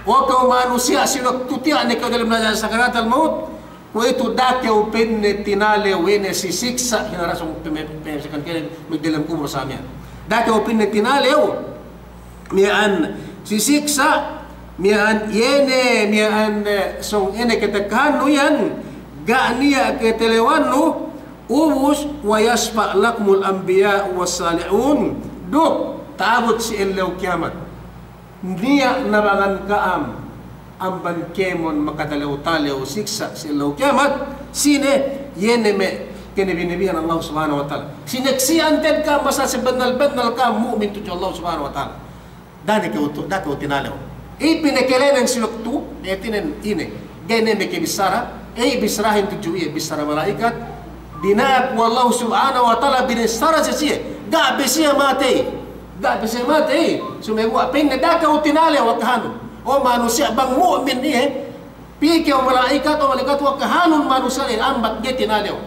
O kew manusiya' si waktu tiya' ne kew delem naza' sakaratal maut, kuwe'itu da'a kew pa'inne tinalew ine si siksa' hinarasung peme-, peme-, sikan kene me' delem kubul sa miya'an. Da'a kew pa'inne tinalew miya'an si siksa', miya'an iye ne, miya'an, eh, sōng ine katekkahannu iyan, ga' niya' katalewannu, ubus, wa yashfa' lakumul anbiya'u was salihun, duk ta'abut si ellew kiyamat. Niya' nabangan ka'am amban kēmon makatalew-talew siksa' si ellew kiyamat, sine, iye ne me' kanabi-nabihan Allah Subhanahu wa Ta'ala. Sine si'an te'ed ka'am asal sabennal-bennal ka'am mu'min tudju Allah Subhanahu wa Ta'ala. Da'a ne kew tu-, da'a kew tinalew. Iye pinakalenen si waktu, hātinen ine. Ga'i ne meke bissara, iye bissarahin tudju iye, bissara mala'ikat. Dina'ak we' Allah Subhanahu wa Ta'ala binissara si siye. Ga' pe siye matey. Ga' pe siye matey. Sumeguwa' pa'inne da'a kew tinalew akahanun. O manusiya' bang mu'min iye, pī kew mala'ikat, o mala'ikat, akahanun manusiya' iye ambat ga'i tinalew.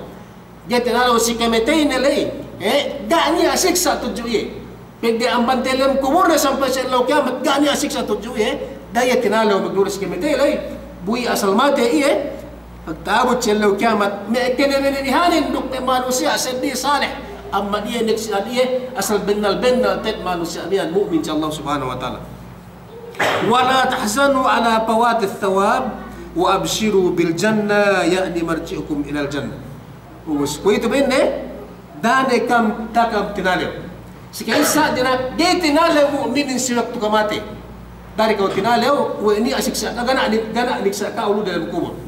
Ga'i tinalew si kamateyne ley, eh, ga' niya' siksa' tudju iye. Pegge' amban delem kubulne sampay si ellew kiyamat, ga' niya' siksa' tudju iye. Da'a iye tinalew magduru si kamatey ley. Bu iye asal matey iye, pagta'abut si ellew kiyamat, me' kanabi-nabihanin duk me' manusiya' seddi saleh. Amban iye, nek si iye asal bennal-bennal te'ed manusiya' miya'an mu'min si Allah Subhanahu wa Ta'ala. Wa la tahzanu ala fawatis thawab, wa abshiru bil jannah, ya'ni marji'ukum ilal jannah. Ubus, kuwe'itu pa'inne, da'a ne kam, da'a kam tinalew. Si ka'issa dina'ak, ga'i tinalew mu'minin si waktu kamatey. Da'a ne kew tinalew, we' niya' siksa', ga' niya' ni-, ga' niya' niksa' ka'u lu delem kubul.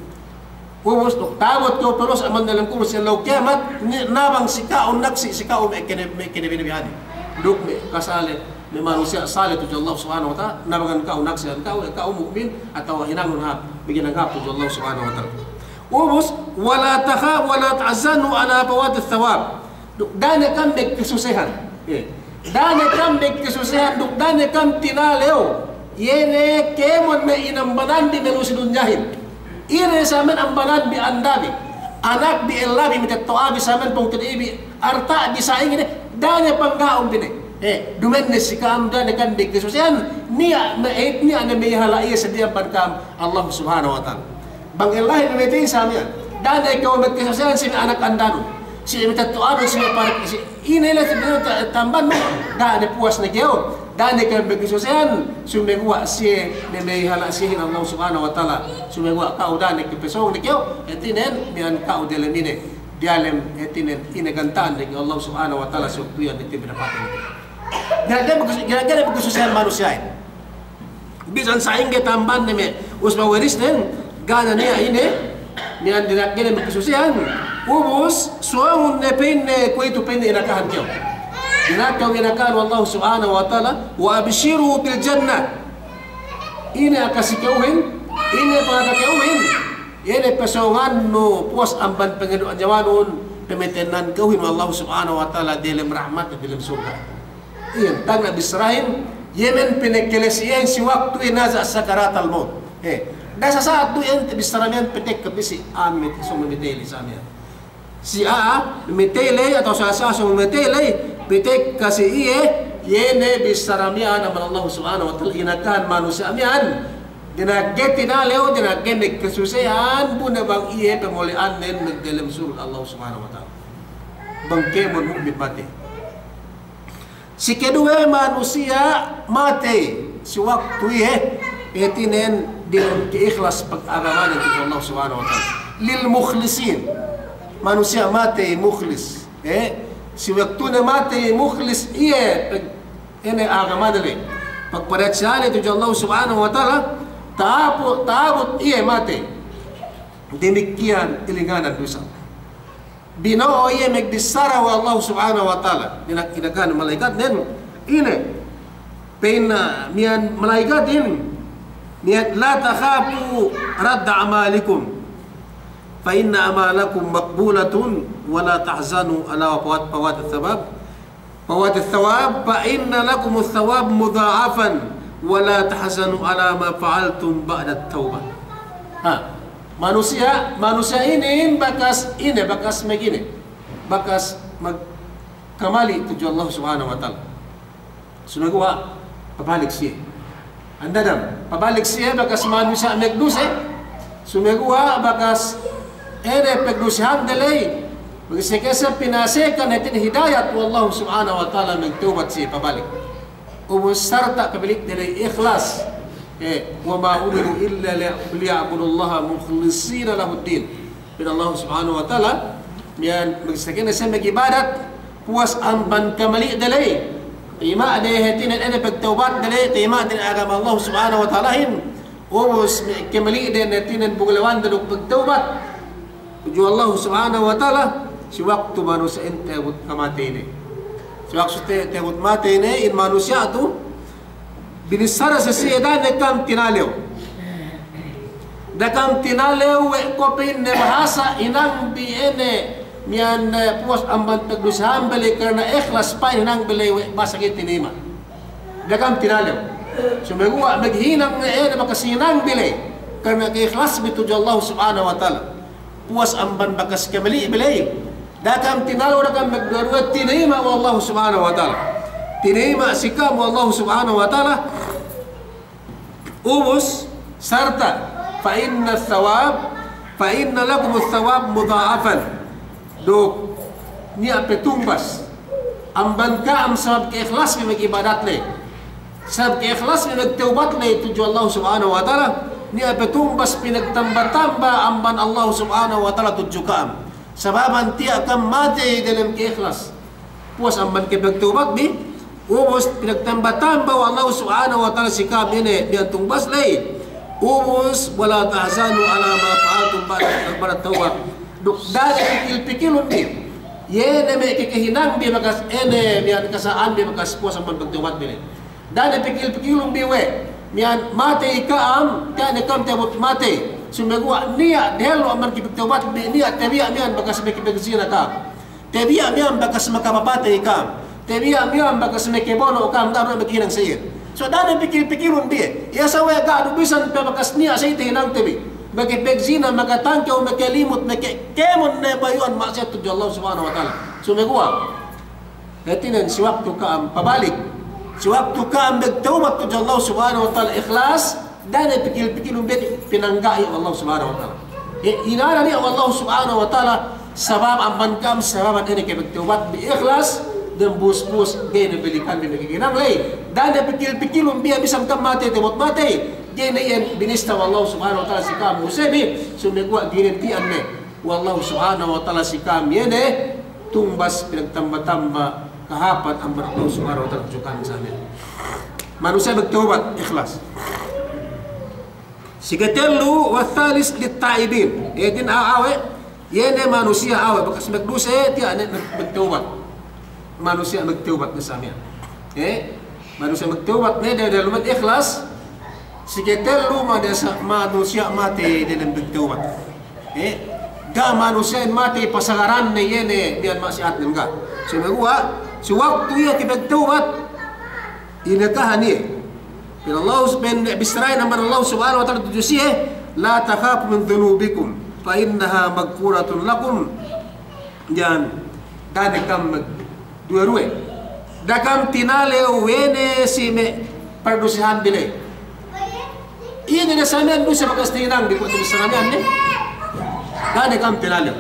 Ubus, duk ta'abut kew pelus amban delem kubul si ellew kiyamat, ni-, nabang si ka'u naksi' si ka'u me' kene-, me' kanabi-nabihanin. Duk me' kasale, me' manusiya' saleh tudju Allah Subhanahu wa Ta'ala, nabangan ka'u naksi'an ka'u, eh, ka'u mu'min, atawa hinangun hāp, maghinang hāp tudju Allah Subhanahu wa Ta'ala. Ubus, wa la takha-, wa la tahzanu ala fawatis thawab. Duk da'a ne kam magkasusehan. Eh. Da'a ne kam magkasusehan, duk da'a ne kam tinalew. Iye ne kēmon me' inambananbi me' lu'u si dunyahin. Ine sa miya'an ambananbi, andabi, anakbi, ellabi, matetto'abi, sa miya'an pungtina'ibi, arta'bi, sa'ingge ne, da'a ne pangga'un bi ne. Eh, duma'in ne si ka'am, da'a ne kam magkasusehan, niya' me', eh, niya' ne me' ihala' iye seddili amban ka'am, Allah Subhanahu wa Ta'ala. Bang ellahin mamatey sa miya'an, da'a ne kew magkasusehan si me' anak andanun, si me' matetto'anun, si me' pare, si ine le si me' ta-, ta'ambanun, da'a ne puwas ne kew, da'a ne kew magkasusehan, sumeguwa' siye ne me' ihala' siyehin Allah Subhanahu wa Ta'ala, sumeguwa' ka'u da'a ne kew pasōng ne kew, hātinen, miya'an ka'u diyalem ine, diyalem hātinen, ine ganta'an ne kew Allah Subhanahu wa Ta'ala, si waktu iyan hātinen pinapatey ne kew. Ga' ne magkasu-, ga' ne magkasusehan manusiya'in. Bisan sa'ingge ta'ambanne me' usba warisnen, ga' ne niya' ine, miya'an dina'ak ga'i ne magkasusehan, ubus, sōngun ne pa'inne, kuwe'itu pa'inne inakahan kew. Ine kew inakahan we' Allahu Subhanahu wa Ta'ala, "Wa abshiru bil jannah." Ine aka si kew hin, ine pangaka kew hin, ine pesōngannu puwas amban pangadu'an nyawanun, pamatennan kew hin we' Allahu Subhanahu wa Ta'ala delem rahmat, delem surga'. Iyan, tagna' bissarahin, iye me' pinakale si iyan si waktu iye naza' sakaratal mawt. Eh, da'a sasa'at du iyan tabissara miyan patekka pī si a'a me' sōng mamatey ley sa miyan. Si a'a mamatey ley atawa si a'a sōng mamatey ley, patekka si iye, iye ne bissara miyan amban Allahu Subhanahu wa Ta'ala inakahan manusiya' miyan. Dina'ak ga'i tinalew, dina'ak ga'i magkasusehan, bu ne bang iye pamole'annen magdelem surga' Allahu Subhanahu wa Ta'ala. Bang kēmon mu'min matey. Si keduwe manusiya' matey si waktu iye, hātinen diyalem ka'ihlas pag'agamanen tudju Allah Subhanahu wa Ta'ala. Lil mukhlisin. Manusiya' matey mukhlis. Eh, si waktu ne matey mukhlis iye pag-, ine agamane ley. Pagparatsayane tudju Allah Subhanahu wa Ta'ala, ta'abu-, ta'abut iye matey. Damikkiyan ilinganan du isab. Bino'o iye magbissara we' Allah Subhanahu wa Ta'ala. Ina-, inakahan mala'ikatnen, ine. Pa'in, ah, miyan mala'ikatin, miyan, "La takhafu radda a'malikum. Fa inna a'malakum maqbulatun, wa la tahzanu ala fawat-, fawati thawab." Fawati thawab, fa inna lakumu thawab mudha'afan, wa la tahzanu ala ma fa'altum ba'da tawbah. Ha, manusiya', manusiya' inin bakas ine, bakas magine, bakas magkamali' tudju Allah Subhanahu wa Ta'ala. Sumeguwa' pabalik siye. Andadam, pabalik siye bakas manusiya' magduse, sumeguwa' bakas ine pagdusehande ley, bang siye kese pinasekan hātin hidayat we' Allah Subhanahu wa Ta'ala, magtawbat siye pabalik. Ubus sarta' pabalik de ley ihlas. Eh, "Wa ma umiru illa liya-, liya'budullaha mukhlisina lahuddin." Pa'in Allah Subhanahu wa Ta'ala, miyan bang siye kene siye magibadat, puwas amban kamali' de ley. Tima' de hātinen ine pagtawbat de ley, tima' de agama Allah Subhanahu wa Ta'alahin. Ubus me' kamali' de hātinen bunglewan de duk pagtawbat tudju Allah Subhanahu wa Ta'ala, si waktu manusiya'in ta'abut kamateyne. Si waktu te-, ta'abut mateyne, in manusiya' tu, binissara si siye, "Da'a ne kam tinalew. Da'a kam tinalew we' ku," pa'inne, "bahasa hinangbi ine miyan, eh, puwas amban pagdusehanbi ley karna' ihlas pa'in hinangbi ley we' bahasa ga'i tinayima'. Da'a kam tinalew. Sumeguwa' maghinang ne ine bakas hinangbi ley karna' ka'ihlasbi tudju Allah Subhanahu wa Ta'ala. Puwas amban bakas kamali'bi ley. Da'a kam tinalew, da'a kam magduwe-duwe, tinayima' we' Allah Subhanahu wa Ta'ala. Tinayima' si kam we' Allah Subhanahu wa Ta'ala." Ubus, sarta', "Fa inna thawab, fa inna lakumu thawab mudha'afan." Duk niya' pe tungbas amban ka'am sabab ka'ihlasbi magibadat ley. Sabab ka'ihlasbi magtawbat ley tudju Allah Subhanahu wa Ta'ala, niya' pe tungbas pinagtamba-tamba amban Allah Subhanahu wa Ta'ala tudju ka'am. Sababan tiya' kam matey delem ka'ihlas. Puwas amban kapagtawbatbi, ubus pinagtamba-tamba we' Allah Subhanahu wa Ta'ala si ka'am ine miyan tungbas ley. Ubus, "Wa la tahzanu ala ma fa'altum ba'da, ba'da tawbah." Duk da'a ne pikil-pikilunbi iye ne me' kakahinangbi bakas ine miyan kasa'anbi bakas puwas amban pagtawbatbi ley. Da'a ne pikil-pikilunbi we' miyan matey ka'am, tiya' ne ka'am ta'abut matey. Sumeguwa' niya' dehellu amban kapagtawbatbi, niya' tabiya' miyan bakas makapagzina ka'am. Tabiya' miyan bakas makapapatey ka'am. Tabiya' miyan bakas makabono' ka'am, ga' du maghinang sa iyan. So da'a ne pikil-pikilunbi iye. Iye sa we' ga' du bisan pe bakas niya' sa iyan tahinangte bi. Makapagzina, makatangkew, makalimut, maka-, kēmon ne bayu'an ma'asiyat tudju Allah Subhanahu wa Ta'ala. Sumeguwa' hātinen si waktu ka'am pabalik, si waktu ka'am magtawbat tudju Allah Subhanahu wa Ta'ala ihlas, da'a ne pikil-pikilunbi pinangga'i we' Allah Subhanahu wa Ta'ala. E, inana niya' we' Allah Subhanahu wa Ta'ala sabab amban ka'am, sababan ine kapagtawbatbi ihlas, dambus-bus ga'i ne balikanbi me' kakahinang ley. Da'a ne pikil-pikilunbi iye bisan ka'am matey, ta'abut matey, ga'i ne iyan binista we' Allah Subhanahu wa Ta'ala si ka'am usebi, sumeguwa' ginanti'an ne we' Allah Subhanahu wa Ta'ala si ka'am iye ne tungbas pinagtamba-tamba kahāpan amban Allah Subhanahu wa Ta'ala tudju ka'am sa miyan. Manusiya' magtawbat ihlas. Si katellu, wa thalis lit ta'ibin. Hātin a'a we', iye ne manusiya' a'a we' bakas magduse, tiya' ne mag-, magtawbat. Manusiya' magtawbat ne sa miya'an. Eh, manusiya' magtawbat ne, de, de lumet ikhlas. Siketellu ma de sa, manusiya' matey de dem magtawbat. Eh, ga' manusiya'in matey pasagaran ne iye ne miya'an ma'siyatnen ga'. Sumeguwa', si waktu iye ke magtawbat, inakahan iye. Pa'in Allah sub-, pa'in bissarahin amban Allah subhanahu wa ta'ala tudju siye, "La takhafu min dhunubikum, fa innaha maghfuratun lakum." Iyan, da'a ne kam mag-, duwe-duwe. Da'a kam tinalew we' ne si me' pardusehan bi ley. Ine ne sa miya'an duse bakas tinang di kuwe' bissara miya'an ne. Da'a ne kam tinalew.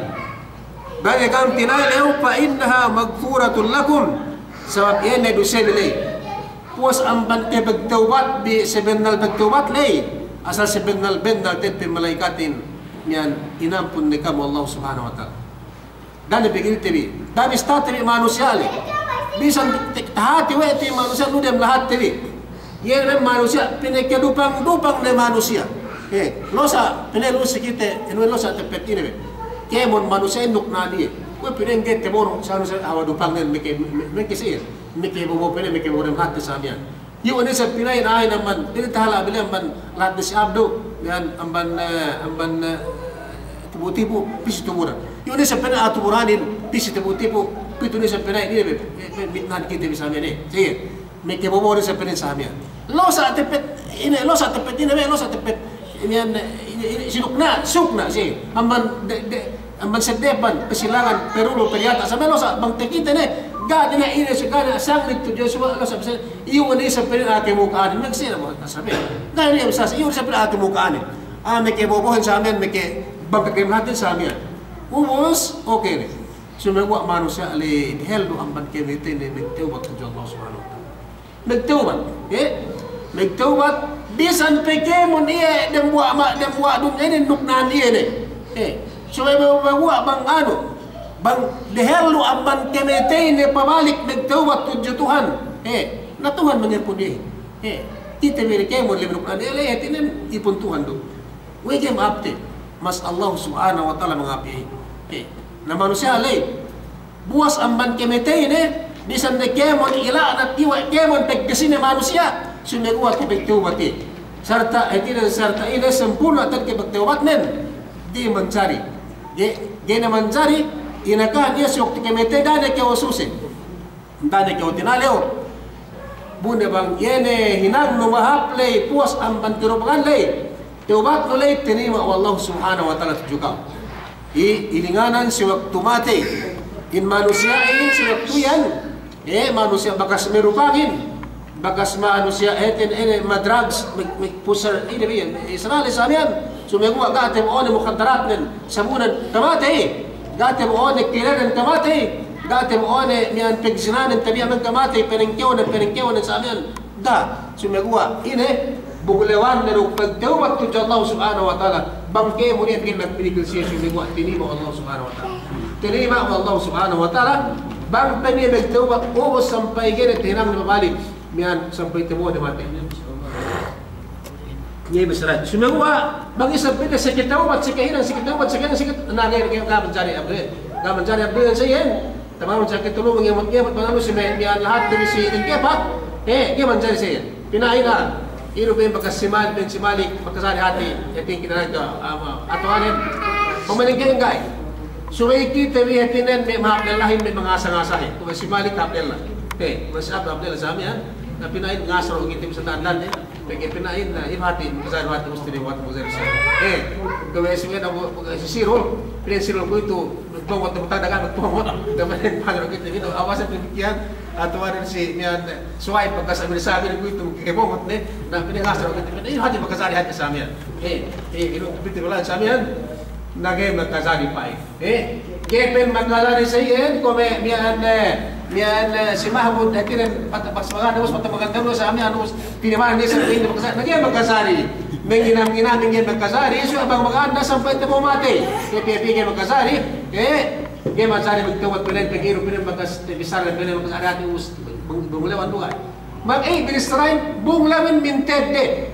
Da'a ne kam tinalew, fa innaha maghfuratun lakum. Sabab iye ne duse bi ley. Puwas amban ke pagtawbat bi, sabennal pagtawbat ley. Asal sabennal-bennal te'ed pe mala'ikatin, miya'an inampun ne kam we' Allah subhanahu wa ta'ala. Da'a ne pegil te bi. Da'a bista te bi manusiya' ley. Bisan te-, tahati we' te manusiya' nu dem lahat te bi. Iye ne manusiya' pineke dupang-dupang ne manusiya'. Eh, losa', pine losa' kite, inu losa' tepet ine be. Kēmon manusiya' induk nadiye. Kuwe' pine ngge te bono, sa manusiya' hawa dupang ne meke, me-, meke siye. Meke bobo pine, meke bobo dem lahat te sa miya'an. Iyu' ne isab pina'in, a'a, amban, ine tahala' bi ley amban lahat ne si Abdu, miya'an amban, eh, amban, eh, tipu'-tipu', pī si tuburan. Iyu' ne isab pina'in, a'a, tuburanin, pī si tipu'-tipu', pitu ne isab pina'in, ine be, eh, eh, mitnahan kite bi sa miya'an, eh. Sige, meke bobo ne isab pina'in sa miya'an. Losa' tepet, ine, losa' tepet, ine be, losa' tepet. Ine, ine, ine, sinukna', sukna', si. Amban, de, de, amban seddepan, pasilangan, perulu, periyata', sa me' losa', bang takite ne, ga' ne ine, si, ga' ne sanglit tudju, si, losa', si, iyu' ne isab pina'in a'a kemuka'anin, magsine mo, sa me'. Ga' ne isab, iyu' ne isab pina'in a'a kemuka'anin. A'a, meke bobohin sa miya'an, meke bang kemuka'anin sa miya'an. Ubus, oke ne. Sumeguwa' manusiya' ley dehellu amban kemateyne magtawbat tudju Allah Subhanahu wa Ta'ala. Magtawbat, eh? Magtawbat, bisan pe kēmon iye dembuwa' ma-, dembuwa' dunya inin nukna'an iye ne. Eh, subey me' baguwa' bang anu, bang dehellu amban kemateyne pabalik magtawbat tudju Tuhan. Eh, na Tuhan mangampun iye. Eh, kite bi kēmon ley nukna'an iye ley, hātinen ipun Tuhan du. We'ey ga'i ma'apte, mas Allah Subhanahu wa Ta'ala mangapte. Eh, na manusiya' ley. Buwas amban kemateyne, bisan ne kēmon ila'nat iye we' kēmon peggesine manusiya', sumeguwa' ku pagtawbate. Sarta', hātinen sarta' ine sempurna' te'ed ke pagtawbatnen, ga'i manjari. Ga'i, ga'i ne manjari, inakahan iye si waktu kematey da'a ne kew suse. Da'a ne kew tinalew. Bu ne bang iye ne hinangnu mahāp ley, puwas amban karubangan ley. Tawbatnu ley tinima' we' Allah Subhanahu wa Ta'ala tudju ka'u. I, ilinganan si waktu matey. In manusiya'in si waktu iyan, eh, manusiya' bakas merupangin, bakas manusiya' hātinen, eh, madrugs, me-, me-, pusar, ine bi iyan, Israel sa miya'an, sumeguwa' ga' tabo'one mukaddaratnen, sabunan kamatey, ga' tabo'one kilenen kamatey, ga' tabo'one miya'an pagzinanen tabiya' men kamatey, penengkewnen, penengkewnen sa miya'an. Ga', sumeguwa' ine, bunglewan ne duk pagtawbat tudju Allah Subhanahu wa Ta'ala. Bang kēmon iye pegge' magpinikil siye, sumeguwa' tinima' we' Allah Subhanahu wa Ta'ala. Tinima' we' Allah Subhanahu wa Ta'ala. Bang pe iye magtawbat, ubus sampay ga'i ne tahinang ne pabalik. Miya'an sampay tabo'o ne matey. Iye bissara. Sumeguwa' bang isab pe iye seke tawbat, seke hinang, seke tawbat, seke hinang, seke, na ga'i, ga'i, ga' manjari abdu. Ga' manjari abdu iyan sa iyan. Tamam, sa' ke tulu ngiyamut-ngiyamut, bang anu si me', miya'an lahat diri si Dingkepak, eh, ga'i manjari sa iyan. Pina'in, ah, inu pa'in bakas si Malik, pa'in si Malik, makajari hati, hātinen kite nagka, ah, ma-, atuwanen. Pamaling ga'i, ga'i. Subey kite bi hātinen me' mahāp lellahin, me' mangasa-ngasahin. Kuwe' si Malik hāp lella. Eh, kuwe' si Abdu hāp lella sa miya'an. Na pina'in ngasa du kite bi sa ta'andan, eh. Pegge' pina'in, na, ilu hati, makajari hati, musti ne hati makajari sa. Eh, kuwe' si me' na bu-, bu-, si Sirul, pina'in Sirul kuwe'itu, bongot, bongot, dagan, bongot. Dapat pagaro kite bi, awas damikiyan, atuwanen si, miya'an, suway, pagka sa miya'an, sa miya'an kuwe'itu, ke bongot ne, na pina'in ngasa du kite bi, ilu hati makajari hati sa miya'an. Eh, eh, ilu, piti bala sa miya'an, na ga'i makajari pa'in. Eh, ga'i pe makajari sa iyan, kuwe' me', miya'an, eh, miya'an, eh, si Mahmud, hātinen, pat-, pas maganda, ubus, pat-, maganda, ubus, sa miya'an, ubus, tinimanan ne sa iyan, makajari, na ga'i makajari. Manginam-nginamin ga'i makajari, suwa' bang maganda sampay tabo'o matey. Ga'i pe, ga'i makajari, eh, ga'i makajari magtawbat pa'in, pegge' inu pa'in bakas, te bissara pa'in, makajari hati, ubus, bang, bang lewan duwe. Mag-, eh, binisarahin, bunglamin mintedde.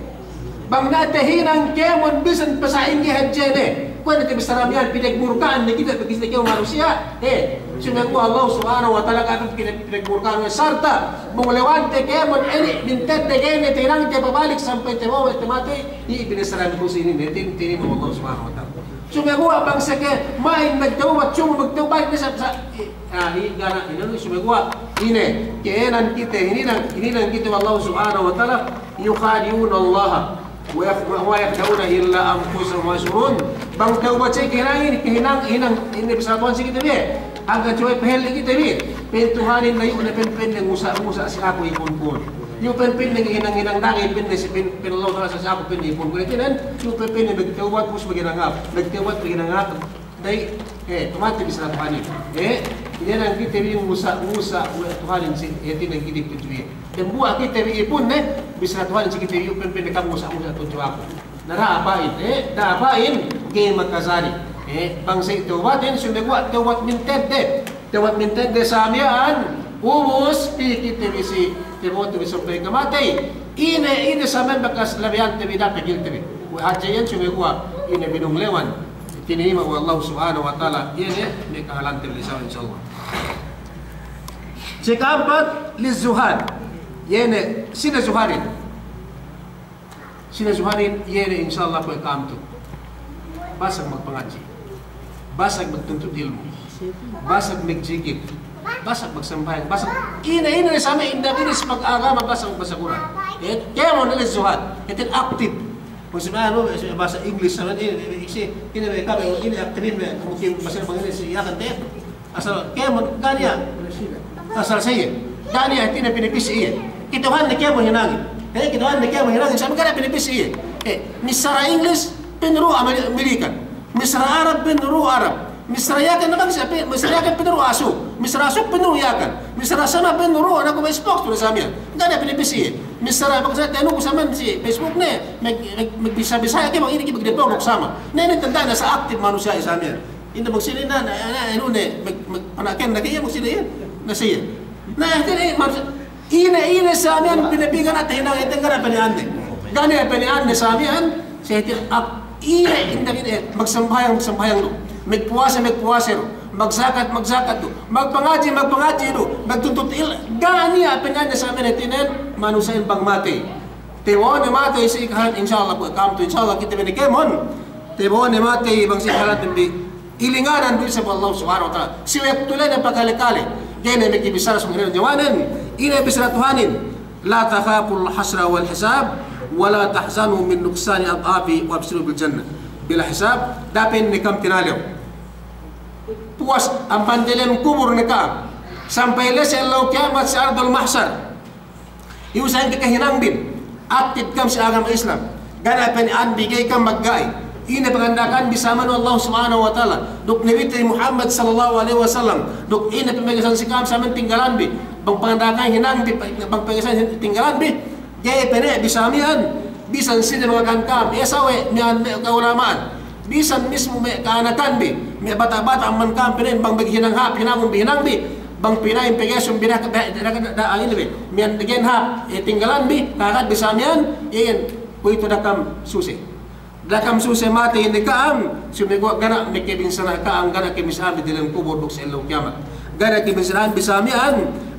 Bang na tahinang kēmon bisan pasa'ingge hadjene. Kuwe' ne te bissara miya'an, pinagmurka'an ne kite, pegge' kite kēmon manusiya'. Eh, Sumeguwa' Allah Subhanahu wa Ta'ala ka'am pine-, pinagmurkaan we' sarta' bang lewante kēmon ine, mintedde ga'i ne tahinangte pabalik sampay tabo'o we' tamatey, iye binissara me' tu'u si inin, ne, tin-, tinayima' we' Allah Subhanahu wa Ta'ala. Sumeguwa' bang seke ma'in magtawbat, sumu magtawbat, ne sa-, sa-, i-, ah, i-, gana, ine, sumeguwa' ine, kēnan kite, hininang, hininang kite we' Allah Subhanahu wa Ta'ala, يخادعون الله ويخ-، وما يخدعون إلا أنفسهم وما يشعرون. Bang tawbat si kahinang, kahinang, hinang, ine bissara Tuhan si kite bi. Hangkan subey pahelli kite bi. Pa'in Tuhanin, na iyu' ne pa'in, pa'inne ngusa'-ngusa' si aku ipunkun. Iyu' pa'in, pa'inne hinang-hinang dagi, pa'inne si pa'in, pa'in Allah Ta'ala si aku pa'inne ipunkun. Hātinen, iyu' pa'in, pa'inne magtawbat, ubus maghinang hāp. Magtawbat, maghinang hāp. Da'i, eh, tumatey bissara Tuhanin. Eh, hinang kite bi ngusa'-ngusa' we' Tuhanin si, eh, hātinen kite bi tudju iye. Dembuwa' kite bi ipun ne, bissara Tuhanin si kite bi, iyu' pa'in, pa'inne ka'am ngusa'-ngusa' tudju aku. Na da'a pa'in, eh, da'a pa'in, ga'i makajari. Eh, bang sa' tawbatin, sumeguwa' tawbat mintedde. Tawbat mintedde sa miya'an, ubus, pī kite bi si, tabo'ote bi sampay kamatey. Ine, ine sa miya'an bakas labeyante bi, da'a peggelte bi. We' hadja iyan sumeguwa', ine binunglewan. Tinayima' we' Allah Subhanahu wa Ta'ala, iye ne, me' kahalante bi sa, insya Allah. Si ka'ampat, للزهاد. Iye ne, sine zuhadin. Sine zuhadin, iye ne, insya Allah, kuwe' ka'am tu'u. Basag magpangadji'. Basag magtuntut ilmu'. Basag magjikil. Basag magsambahayang. Basag, ine, ine, sa me' inda ine si pag-agama, basag magbasa Kur'an. Eh, kēmon ine zuhad. Hātinen active. Maksudne, anu, bahasa English, sa me' ine, ine, ine, ine, ine, active, mungkin bahasa English, ya kan, te? Asal kēmon, ga' niya'. Asal sa iye. Ga' niya' hātinen pinipis iye. Kituhanne kēmon hinangin. Eh, kituhanne kēmon hinangin, sa me' ga' niya' pinipis iye. Eh, missara English, pinuru Ameri-, American. Missara Arab, pinuru Arab. Missara Yakan, nakan siya, pi-, missara Yakan, pinuru Asuk. Missara Asuk, pinuru Yakan. Missara Sama, pinuru, anu, ku Facebook, tu'u sa miya'an. Ga' niya' pinipis iye. Missara, bang sa' tenu ku sa miya'an si Facebook ne, mag-, mag-, magbisa-bisa iye, bang ine, magdepok sama. Na, inin tanda'an sa active manusiya' sa miya'an. Ine bang sine na, na, na, anu ne, mag-, mag-, panaken na ke iye, bang sine iye, na siye. Na, ine, ine, maksud, ine, ine sa miya'an, pinapigan ate hinang, ite ga' niya' peni'anne. Ga' niya' peni'anne sa miya'an, sa hātinen, ak-, ine, ine, ine, magsambahayang, magsambahayang du. Magpuwase, magpuwase du. Magjakat, magjakat du. Magpangadji', magpangadji' du. Magtuntut il-, ga' niya' peni'anne sa miya'an, hātinen, manusiya'in bang matey. Tabo'one matey si ikahan, insya Allah, kuwe' ka'am tu'u, insya Allah, kite bi ne kēmon. Tabo'one matey bang si ikahan bi. Ilinganan du isab we' Allah Subhanahu wa Ta'ala. Si waktu ley ne pakale-kale. Ga'i ne makabissara sōng ine nyawanen. Ine bissara Tuhanin. لا تخافوا الحشر والحساب ولا تحزنوا من نقصان الأضعاف وأبشروا بالجنة بلا حساب. Da'a pe ne ka'am tinalew. Puwas amban delem kubul ne ka'am. Sampay ley si ellew kiyamat si ardul mahsar. Iyu' sa iyan kakahinangbin, active ka'am si agama Islam. Ga' niya' peni'anbi, ga'i ka'am magga'i. Ine panganda'akanbi sa miya'an we' Allah Subhanahu wa Ta'ala, duk Nabite Muhammad sallallahu alaihi wasallam, duk ine pamagesan si ka'am sa miya'an tinggalanbi, bang panganda'akan hinangbi, bang pamagesan tinggalanbi, ga'i pe ne bi sa miya'an, bisan sine manganda'akan ka'am, e sawe' miya'an me' ka'ulama'an. Bisan mismu me' ka'anakanbi, me' bata'-bata' amban ka'am pa'in bang maghinang hāp, hinangun bi hinangbi, bang pina'in pagesun bi da, da, da, da, da, ine bi, miya'an ga'i hāp, e, tinggalanbi, kakat bi sa miya'an, iyan, kuwe'itu da'a ka'am suse. Da'a ka'am suse matey ine ka'am, sumeguwa' ga' niya' makabinsana' ka'am, ga' niya' kabinsana'anbi diyalem kubul duk si ellew kiyamat. Ga' niya' kabinsana'anbi sa miya'an,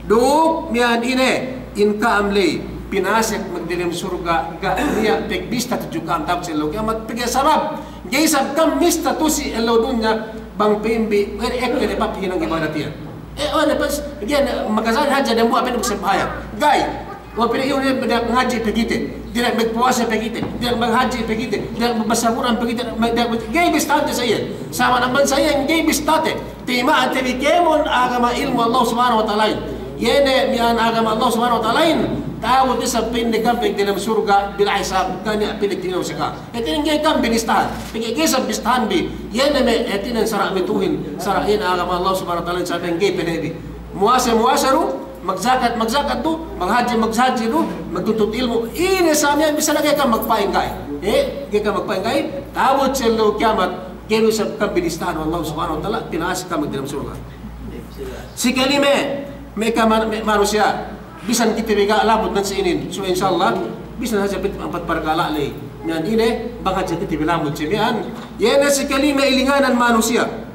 duk miya'an ine, in ka'am ley, pinasek magdiyalem surga', ga' niya' pagbista tudju ka'am ta'abut si ellew kiyamat, pegge' sabab, ga'i isab ka'am bista tu'u si ellew dunya, bang pa'inbi, ekka ne pa'in hinang ibadat iyan. E, o, ne pas, iyan, makajari hadja dambuwa' pa'in magsambahayang. Ga'i. O, pa'in iyu' ne, dina'ak mangadji' pe kite, dina'ak magpuwase pe kite, dina'ak maghadji' pe kite, dina'ak magbasa Kur'an pe kite, dina'ak, dina'ak, ga'i bistahante sa iyan. Sa miya'an amban sa iyan, ga'i bistahante. Tima'te bi kēmon agama ilmu' Allah Subhanahu wa Ta'alahin. Iye ne miya'an agama Allah Subhanahu wa Ta'alahin. Ta'abut isab pa'in ne ka'am pegge' diyalem surga' bila hisab, ga' niya' pa'in tinalew si ka'am. Hātinen ga'i ka'am binistahan. Pegge' ga'i isab bistahanbi. Iye ne me' hātinen sara' matu'uhin. Sara' iyan agama Allah Subhanahu wa Ta'alahin sa miya'an ga'i pe ne bi. Muwase, muwase du, magjakat, magjakat du, maghadji, maghadji du, magtuntut ilmu'. Ine sa miya'an bisan ga'i ka'am magpa'in ga'i. E, ga'i ka'am magpa'in ga'i. Ta'abut si ellew kiyamat, ga'i du isab ka'am binistahan we' Allah Subhanahu wa Ta'ala, pinasek ka'am diyalem surga'. Si kalime, me' ka'am, me' manusiya', bisan kite bi ga' labut nan si inin. So, insya Allah, bisan hadja pit ampat parkala' ley. Miya'an ine, bang hadja kite bi labut si miya'an. Iye ne si kalime ilinganan manusiya'.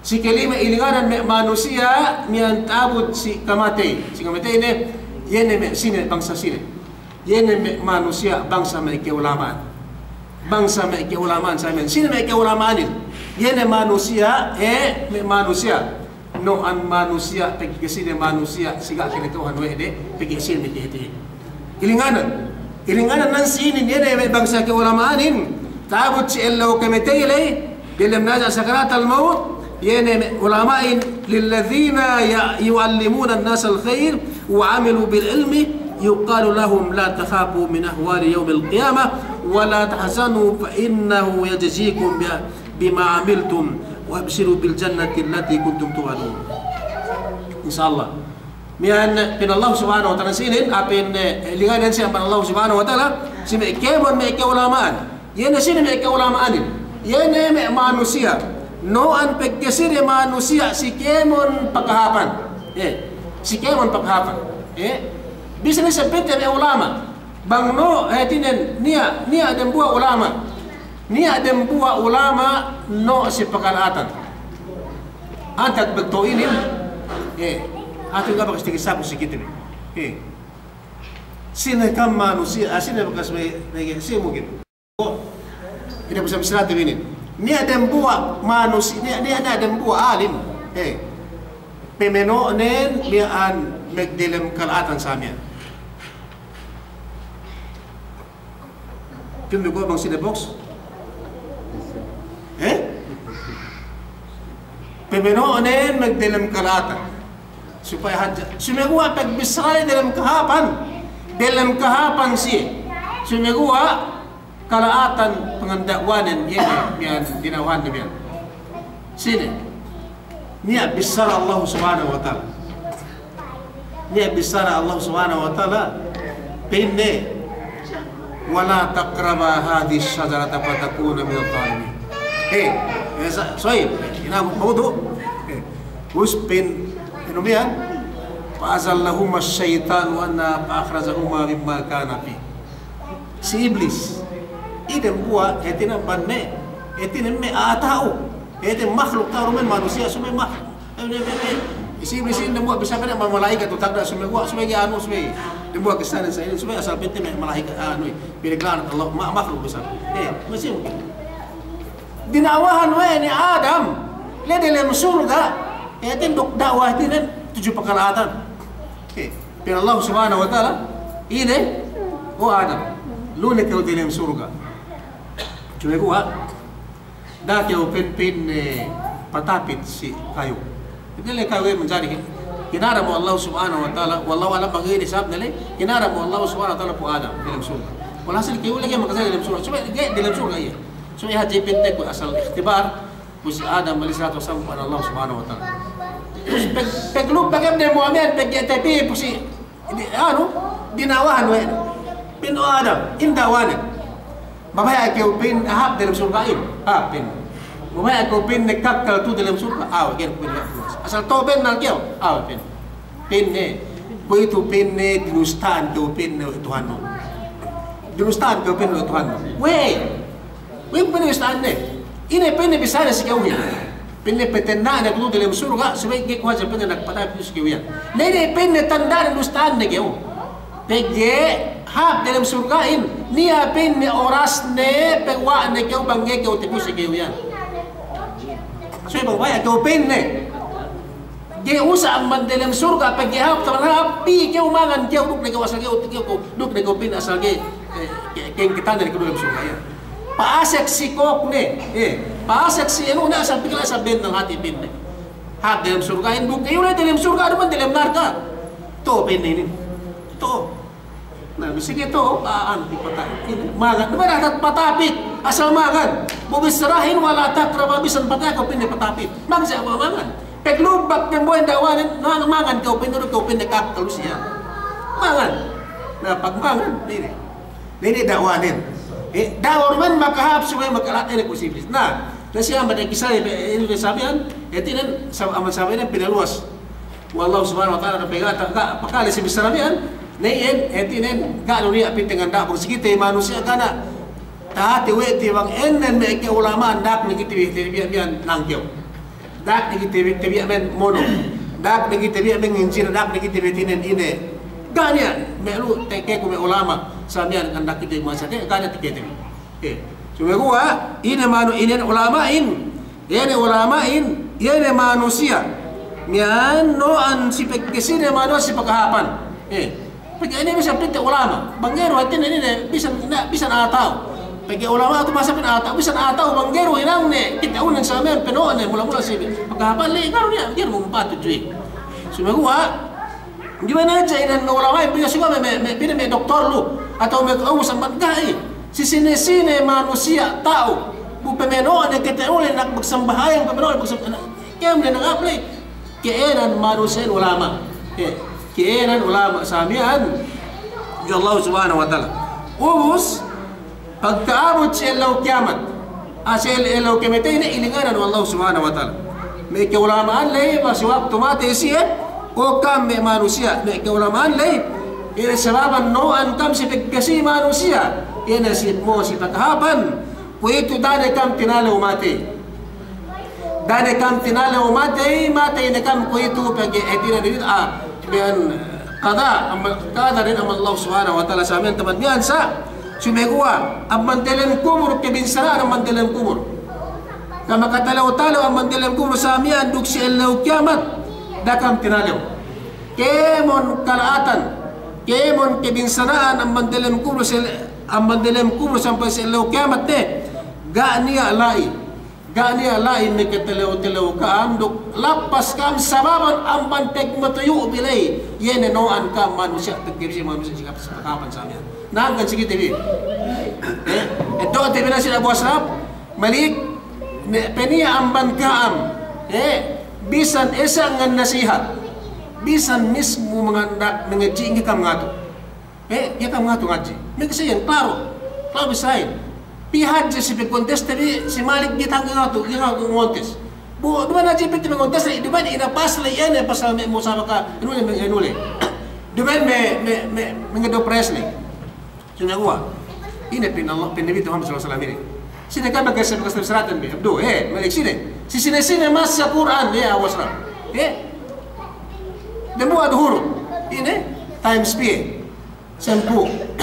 Si kalime ilinganan me' manusiya' miya'an ta'abut si kamatey. Si kamatey ne, iye ne me' sine, bangsa sine. Iye ne me' manusiya' bangsa me' ka'ulama'an. Bangsa me' ka'ulama'an sa miya'an. Sine me' ka'ulama'anin? Iye ne manusiya', e, me' manusiya'. No'an manusiya', pegge' sine manusiya', si ga' kinata'uhan we' de, pegge' sine me' kite. Ilinganan. Ilinganan nan si inin, iye ne me' bangsa ka'ulama'anin. Ta'abut si ellew kamatey ley, diyalem naja' sakaratal mawt, iye ne me' ulama'in, للذين ي-، يعلمون الناس الخير وعملوا بالعلم يقال لهم لا تخافوا من أهوال يوم القيامة ولا تحزنوا فإنه يجزيكم ب-، بما عملتم وأبشروا بالجنة التي كنتم توعدون. Insya Allah. Miya'an pa'in Allah Subhanahu wa Ta'ala si inin, a pa'in, e, ilinganan si amban Allah Subhanahu wa Ta'ala, si me' kēmon me' ka'ulama'an. Iye ne sine me' ka'ulama'anin? Iye ne me' manusiya'. No'an pegge' sine manusiya' si kēmon pakahapan. E, si kēmon pakahapan. E, bisan ne sampay me' ulama'. Bang no, e, hātinen, niya', niya' dembuwa' ulama'. Niya' dembuwa' ulama' no' si pakala'atan. Antag bagto inin, e, hāti ga' bakas tigi sabu si kite ne. E. Sine kam manusiya', a, sine bakas me', me', si mungkin. Ine bu sa' misrate inin. Niya' dembuwa' manusi-, niya', niya', niya' dembuwa' alim. E. Pameno'nen miya'an magdelem kala'atan sa miya'an. Tumiguwa' bang sine boks? E? Pameno'nen magdelem kala'atan. Supaya hadja. Sumeguwa' pagbissarahin delem kahāpan. Delem kahāpan siye. Sumeguwa' kala'atan panganda'wanen iye miya'an dina'wahanne miya'an. Sine? Niya' bissara Allah Subhanahu wa Ta'ala. Niya' bissara Allah Subhanahu wa Ta'ala, pa'inne, ولا تقربا هذه الشجرة فتكونا من الظالمين. E, e, sa-, sahih, ina mawdu'. E, ubus pa'in, inu miya'an, فأزلهما الشيطان عنها فأخرجهما مما كانا فيه. Si Iblis, iye dembuwa', hātinen amban me', hātinen me' a'a ta'u, hātinen makhluk ta'u, duma'in manusiya', subey makhluk. E, me', me', me'. Si Iblis inin dembuwa' bissā pa'inne mala'ikat, tagna' sumeguwa', subey ga'i anu, subey. Dembuwa' kissanen sa inin, subey asal pa'inte me' mala'ikat, anu, pinagla'nat Allah, ma-, makhluk bissā. E, masi mungkin. Dina'wahan we' ne Adam, la'i delem surga', hātinen duk da'wa hātinen tudju pakala'atan. E, pa'in Allah Subhanahu wa Ta'ala, ine, o Adam, lu'u ne kew delem surga'. Sumeguwa', da'a kew pa'in, pa'in, e, patapit si kayu. Ine le kayu manjari, hinaram we' Allah Subhanahu wa Ta'ala, wallahu a'lam bang ine sabab ne le, hinaram we' Allah Subhanahu wa Ta'ala pu Adam delem surga'. Walhasil kew lagi' makajari delem surga'. Subey ga'i delem surga' iye. Subey hadja pa'inte ku asal ikhtibar, pu si Adam alayhis salatu wassalam, pu Allah Subhanahu wa Ta'ala. Pag-, paglubak ne mu'min, pegge' tapī pu si, di-, anu, dina'wahan we'. Pa'in, o Adam, ine da'wanen? Mabaya' kew pa'in hāp delem surga'in? Hāp pa'in. Mabaya' kew pa'in ne kakkal tu'u delem surga'? Awe', ga'i pa'in. Asal to'o bennal kew? Awe' pa'in. Pa'inne, kuwe'itu pa'inne dinusta'an kew pa'inne we' Tuhannun. Dinusta'an kew pa'inne we' Tuhannun. We', we' pa'inne dinusta'anne. Ine pa'inne bissāne si ka'uhin? Pa'inne patenna'ne aku tu'u delem surga', subey ga'i ku hadja pa'inne nakapatapit si ka'u iyan. Na ine pa'inne tanda'ne dinusta'anne kew? Pegge' hāp delem surga'in, niya' pa'inne orasne paguwa'ne kew bang ga'i kew tapit si ka'u iyan. Subey bang baya' kew pa'inne. Ga'i usa' amban delem surga', pegge' hāp, taman hāp, pī kew mangan kew, duk ne kew asal ga'i, kew, kew, duk ne kew pa'in asal ga'i, e, ke-, ka'ingkitanne kew delem surga' iyan. Pa'asek si kōkne, e, pa'asek si anu ne asal pī kew asal bennal hāti pa'inne. Hāp delem surga'in, duk iyu ne delem surga', duma'in delem narka'. To'o pa'inne inin. To'o. Na, bisan ga'i to'o, a, anu, patapit. Ine, mangan. Duma'in hāti patapit. Asal mangan. Bu bissarahin ولا تقربا, bisan pata'u kew pa'inne patapit. Mangan siye, mangan. Paglubak dembuwa' da'wanen, mangan, mangan kew pa'inne, kew pa'inne kakkal siye. Mangan. Na, pagmangan, ine. Ine da'wanen. E, da'wa duma'in makahāp subey makala'at ine ku si Iblis. Na, na siye amban kissahin, e, ine sabihan, hātinen, sa-, amban sabihan pinaluwas we' Allah Subhanahu wa Ta'ala, pegge' ga' pakale si bissara miya'an, na iyan, hātinen, ga' du niya' pa'inte nganda'ak si kite manusiya' kana, tahāti we' te bang ēnnen me' ka'ulama'an da'ak ne kite bi, te bi, bi, bi, nangkew. Da'ak ne kite bi, tabiya' men mono. Da'ak ne kite bi men nginjil, da'ak ne kite bi tinen ine. Ga' niya', me' lu, teke ku me' ulama', sa miya'an kan da'ak kite bi masa te, ga' niya' teke te bi. Eh, sumeguwa', ine manu-, ine ulama'in, ine ulama'in, ine manusiya'. Miya'an no'an si pegge' sine manusiya' si pakahapan. Eh, Pegge' ine bisan pa'inte ulama', bang ga'i du hātinen ine, bisan, na, bisan a'a ta'u. Pegge' ulama' tu bahasa pa'in a'a ta'u, bisan a'a ta'u bang ga'i du hinangne, kite unen sa miya'an peno'ne, mula-mula si pakahapan le, ga'i du niya', ga'i du magpatut ju i. Sumeguwa', gimana hadja inin me' ulama', pegge' sumeguwa' me', me', me', pa'inte me' doktor lu, atawa me' ubus amban ga'i. Si sine-sine manusiya' ta'u, bu pemeno'ne kite unen, nak magsambahayang, pemeno'ne magsambahayang, kēmon ne nangap le. Ke'enan manusiya'in ulama'. Ke-, ke'enan ulama' sa miya'an. Ju Allah Subhanahu wa Ta'ala. Ubus, pagta'abut si ellew kiyamat. Ah, si el-, ellew kiyamat inin ilinganan we' Allah Subhanahu wa Ta'ala. Me' ka'ulama'an ley, masi waktu matey siye, o kam me' manusiya', me' ka'ulama'an ley, ine sababan no'an kam si pagkasi manusiya', ine si mo si pakahapan, kuwe'itu da'a ne kam tinalew matey. Da'a ne kam tinalew matey, matey ne kam kuwe'itu pegge' hātinen inin, ah, miya'an qada, amban, qada inin amban Allah Subhanahu wa Ta'ala sa miya'an taman miya'an sa, sumeguwa', amban delem kubul, kebinsana'an amban delem kubul. Kamakatalew-talew amban delem kubul sa miya'an duk si ellew kiyamat, da'a kam tinalew. Kēmon kala'atan, kēmon kebinsana'an amban delem kubul si el-, amban delem kubul sampay si ellew kiyamat ne, ga' niya' la'i. Ga' niya' la'i makatalew-talew ka'am duk lappas ka'am sababan amban pagmatuyu' bi ley, iye ne no'an ka'am manusiya', pagkasi manusiya' si ka'am si pakahapan sa miya'an. Na hangkan si kite bi. Eh, eddo'te bi nasihat Abu Asraf, malik, ne, pe niya' amban ka'am. Eh, bisan esa' ngan nasihat. Bisan mismu mangandak mangadji' ngi ka'am ngatu. Eh, iye kam ngatu ngadji'. Magkasi iyan, klaro. Klaro bissāhin. Pī hadja si pagkonteste bi, si Malik bi tangga ngatu, iye ngatu ngontes. Bu, duma'in hadja pī pagkonteste, duma'in inapas ley iye ne pasal me' musabaka, anu le, me' anu le. Duma'in me', me', me', me' ngeddo' press ley. Sumeguwa'. Ine pa'in Allah, pa'in Nabi Muhammad sallallahu alaihi wasallam inin. Sine kam magkasi, magkasi saratan bi, abdu, eh, Malik sine. Si sine-sine masa Kur'an, eh, awas ra. Eh? Dembuwa' du hurup. Ine? Times piye? Sampū'.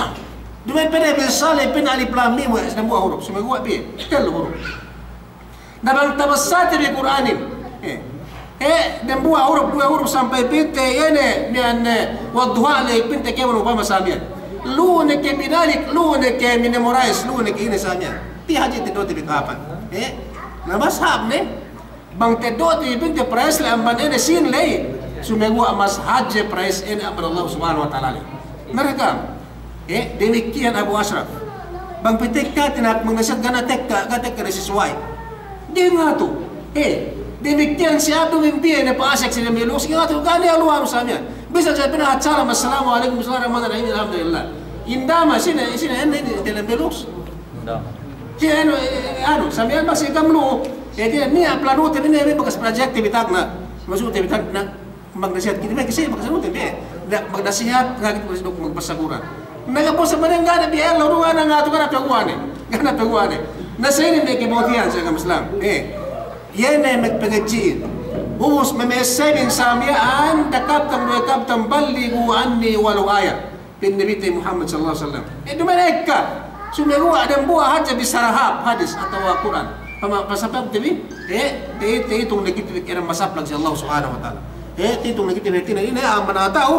Duma'in pa'inne bissā ley pa'in alif lam mim we' dembuwa' hurup. Sumeguwa' piye? Tellu hurup. Na bang tabissāte bi Kur'anin. Eh. Eh, dembuwa' hurup, duwe hurup sampay pite, iye ne, miya'an, eh, wadduha ley pinte kēmon upama sa miya'an. Lu'u ne ke binalik, lu'u ne ke minemorize, lu'u ne ke ine sa miya'an. Pī hadja teddo'te bi kahāpan. Eh. Na mashab ne, Bang teddo'te bi pa'inte prize ley amban ine sīn ley, sumeguwa' mas hadje prize ine amban Allah Subhanahu wa Ta'ala ley. Merekam, eh, damikkiyan Abu Ashraf. Bang patekka tinak mangnasihat ga' ne tekka, ga' tekka ne sisuway. Ga'i ngatu. Eh, damikkiyan si Abdu mimpiye ne pa'asek si Dembeluks, ga'i ngatu, ga' ne aluwanu sa miya'an. Bisan sa pa'in salam, "Assalamu alaikum, bismillahirrahmanirrahim, alhamdulillah." Indama sine, sine ine, ine, Dembeluks. Tiya' anu, eh, anu, sa miya'an masi kam lu'u. Tiya' niya' planute bi ne, bi bakas project te bi tagna'. Maksudte bi tagna'. Magnasihat kite bi, kite bi bakas anu te bi. Na, magnasihat, ngaget magnasihat duk magpasaburan. Na, ga' puwas sa miya'an ga' ne bi ellew du, ga' ne ngatu, ga' ne paguwa'ne. Ga' ne paguwa'ne. Na, sa inin me' kebutihan sa agama Islam. Eh. Iye ne magpangadji'in. Ubus me' message bin sa miya'an, dakabtan, dakabtan, ballighu anni walau ayah. Pa'in Nabite Muhammad sallallahu alaihi wasallam. Eh, duma'in ekka. Sumeguwa' dambuwa' hadja bissara hāp hadis atawa Kur'an. Pama-, pasapabte bi, eh, te-, te'itung ne kite bi kēmon masaplag si Allah Subhanahu wa Ta'ala. Eh, te'itung ne kite bi hātinen ine amban a'a ta'u.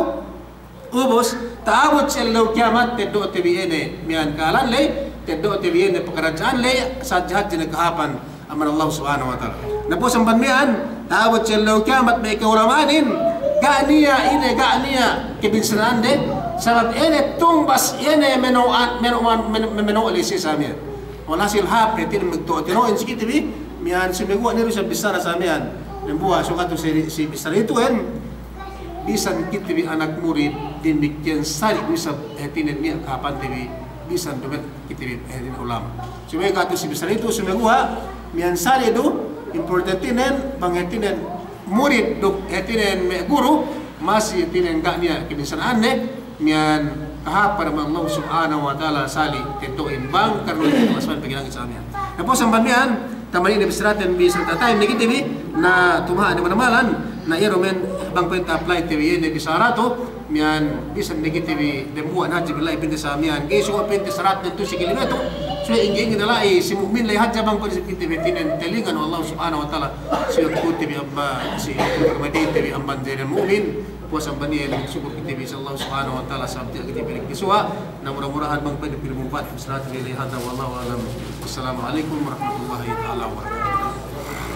Ubus, ta'abut si ellew kiyamat, teddo'te bi ine, miya'an kahalan ley, teddo'te bi ine pakaradja'an ley, sadja hadja ne kahāpan amban Allah Subhanahu wa Ta'ala. Na puwas amban miya'an, ta'abut si ellew kiyamat me' ka'ulama'anin, ga' niya' ine, ga' niya' kebinsana'ande, sabab ine tungbas ine meno'an, meno'an, meno'-, meno'-, meno'an ley si sa miya'an. Walhasil hāp, hātinen magtino'in si kite bi, miya'an sumeguwa' ne du isab bissara sa miya'an. Dambuwa' sukatu si, si bissara itu'en, bisan kite bi anak murid, damikkiyan sali' du isab hātinen niya' kahāpante bi, bisan duma'in kite bi, eh, inin ulama'. Subey katu si bissara itu, sumeguwa', miya'an sali' du, importantinen, bang hātinen murid duk hātinen me' guru, masi hātinen ga' niya' kebinsana'anne, miya'an kahāpan amban Allah Subhanahu wa Ta'ala sali' teddo'in bang, karna' itu asman pagilangin sa miya'an. Na puwas amban miya'an, Taman ine bissaraten bi sarta' taim negative, na tumaha' ne manamalan, na iye du men bang pa'inte apply te bi iye ne bissara tu, miya'an bisan negative dembuwa' ne hadja billahi pa'inte sa miya'an. Ga'i suwa' pa'inte saratnen tu si kalimat tu, suwa' ingge-ingge ne la'i si mu'min la'i hadja bang pa'inte si kite bi hātinen telingan we' Allah Subhanahu wa Ta'ala, si waktu te bi amban, si permadi te bi amban jenen mu'min. Puwas amban iyan, sukul kite bi si Allah Subhanahu wa Ta'ala, sabab tiya' kite bi inin kasuwa', na mura-murahan bang pa'in pī manpaat bissara te bi la'i hadja, wallahu a'lam. Wassalamu alaikum warahmatullahi ta'ala wabarakatuh.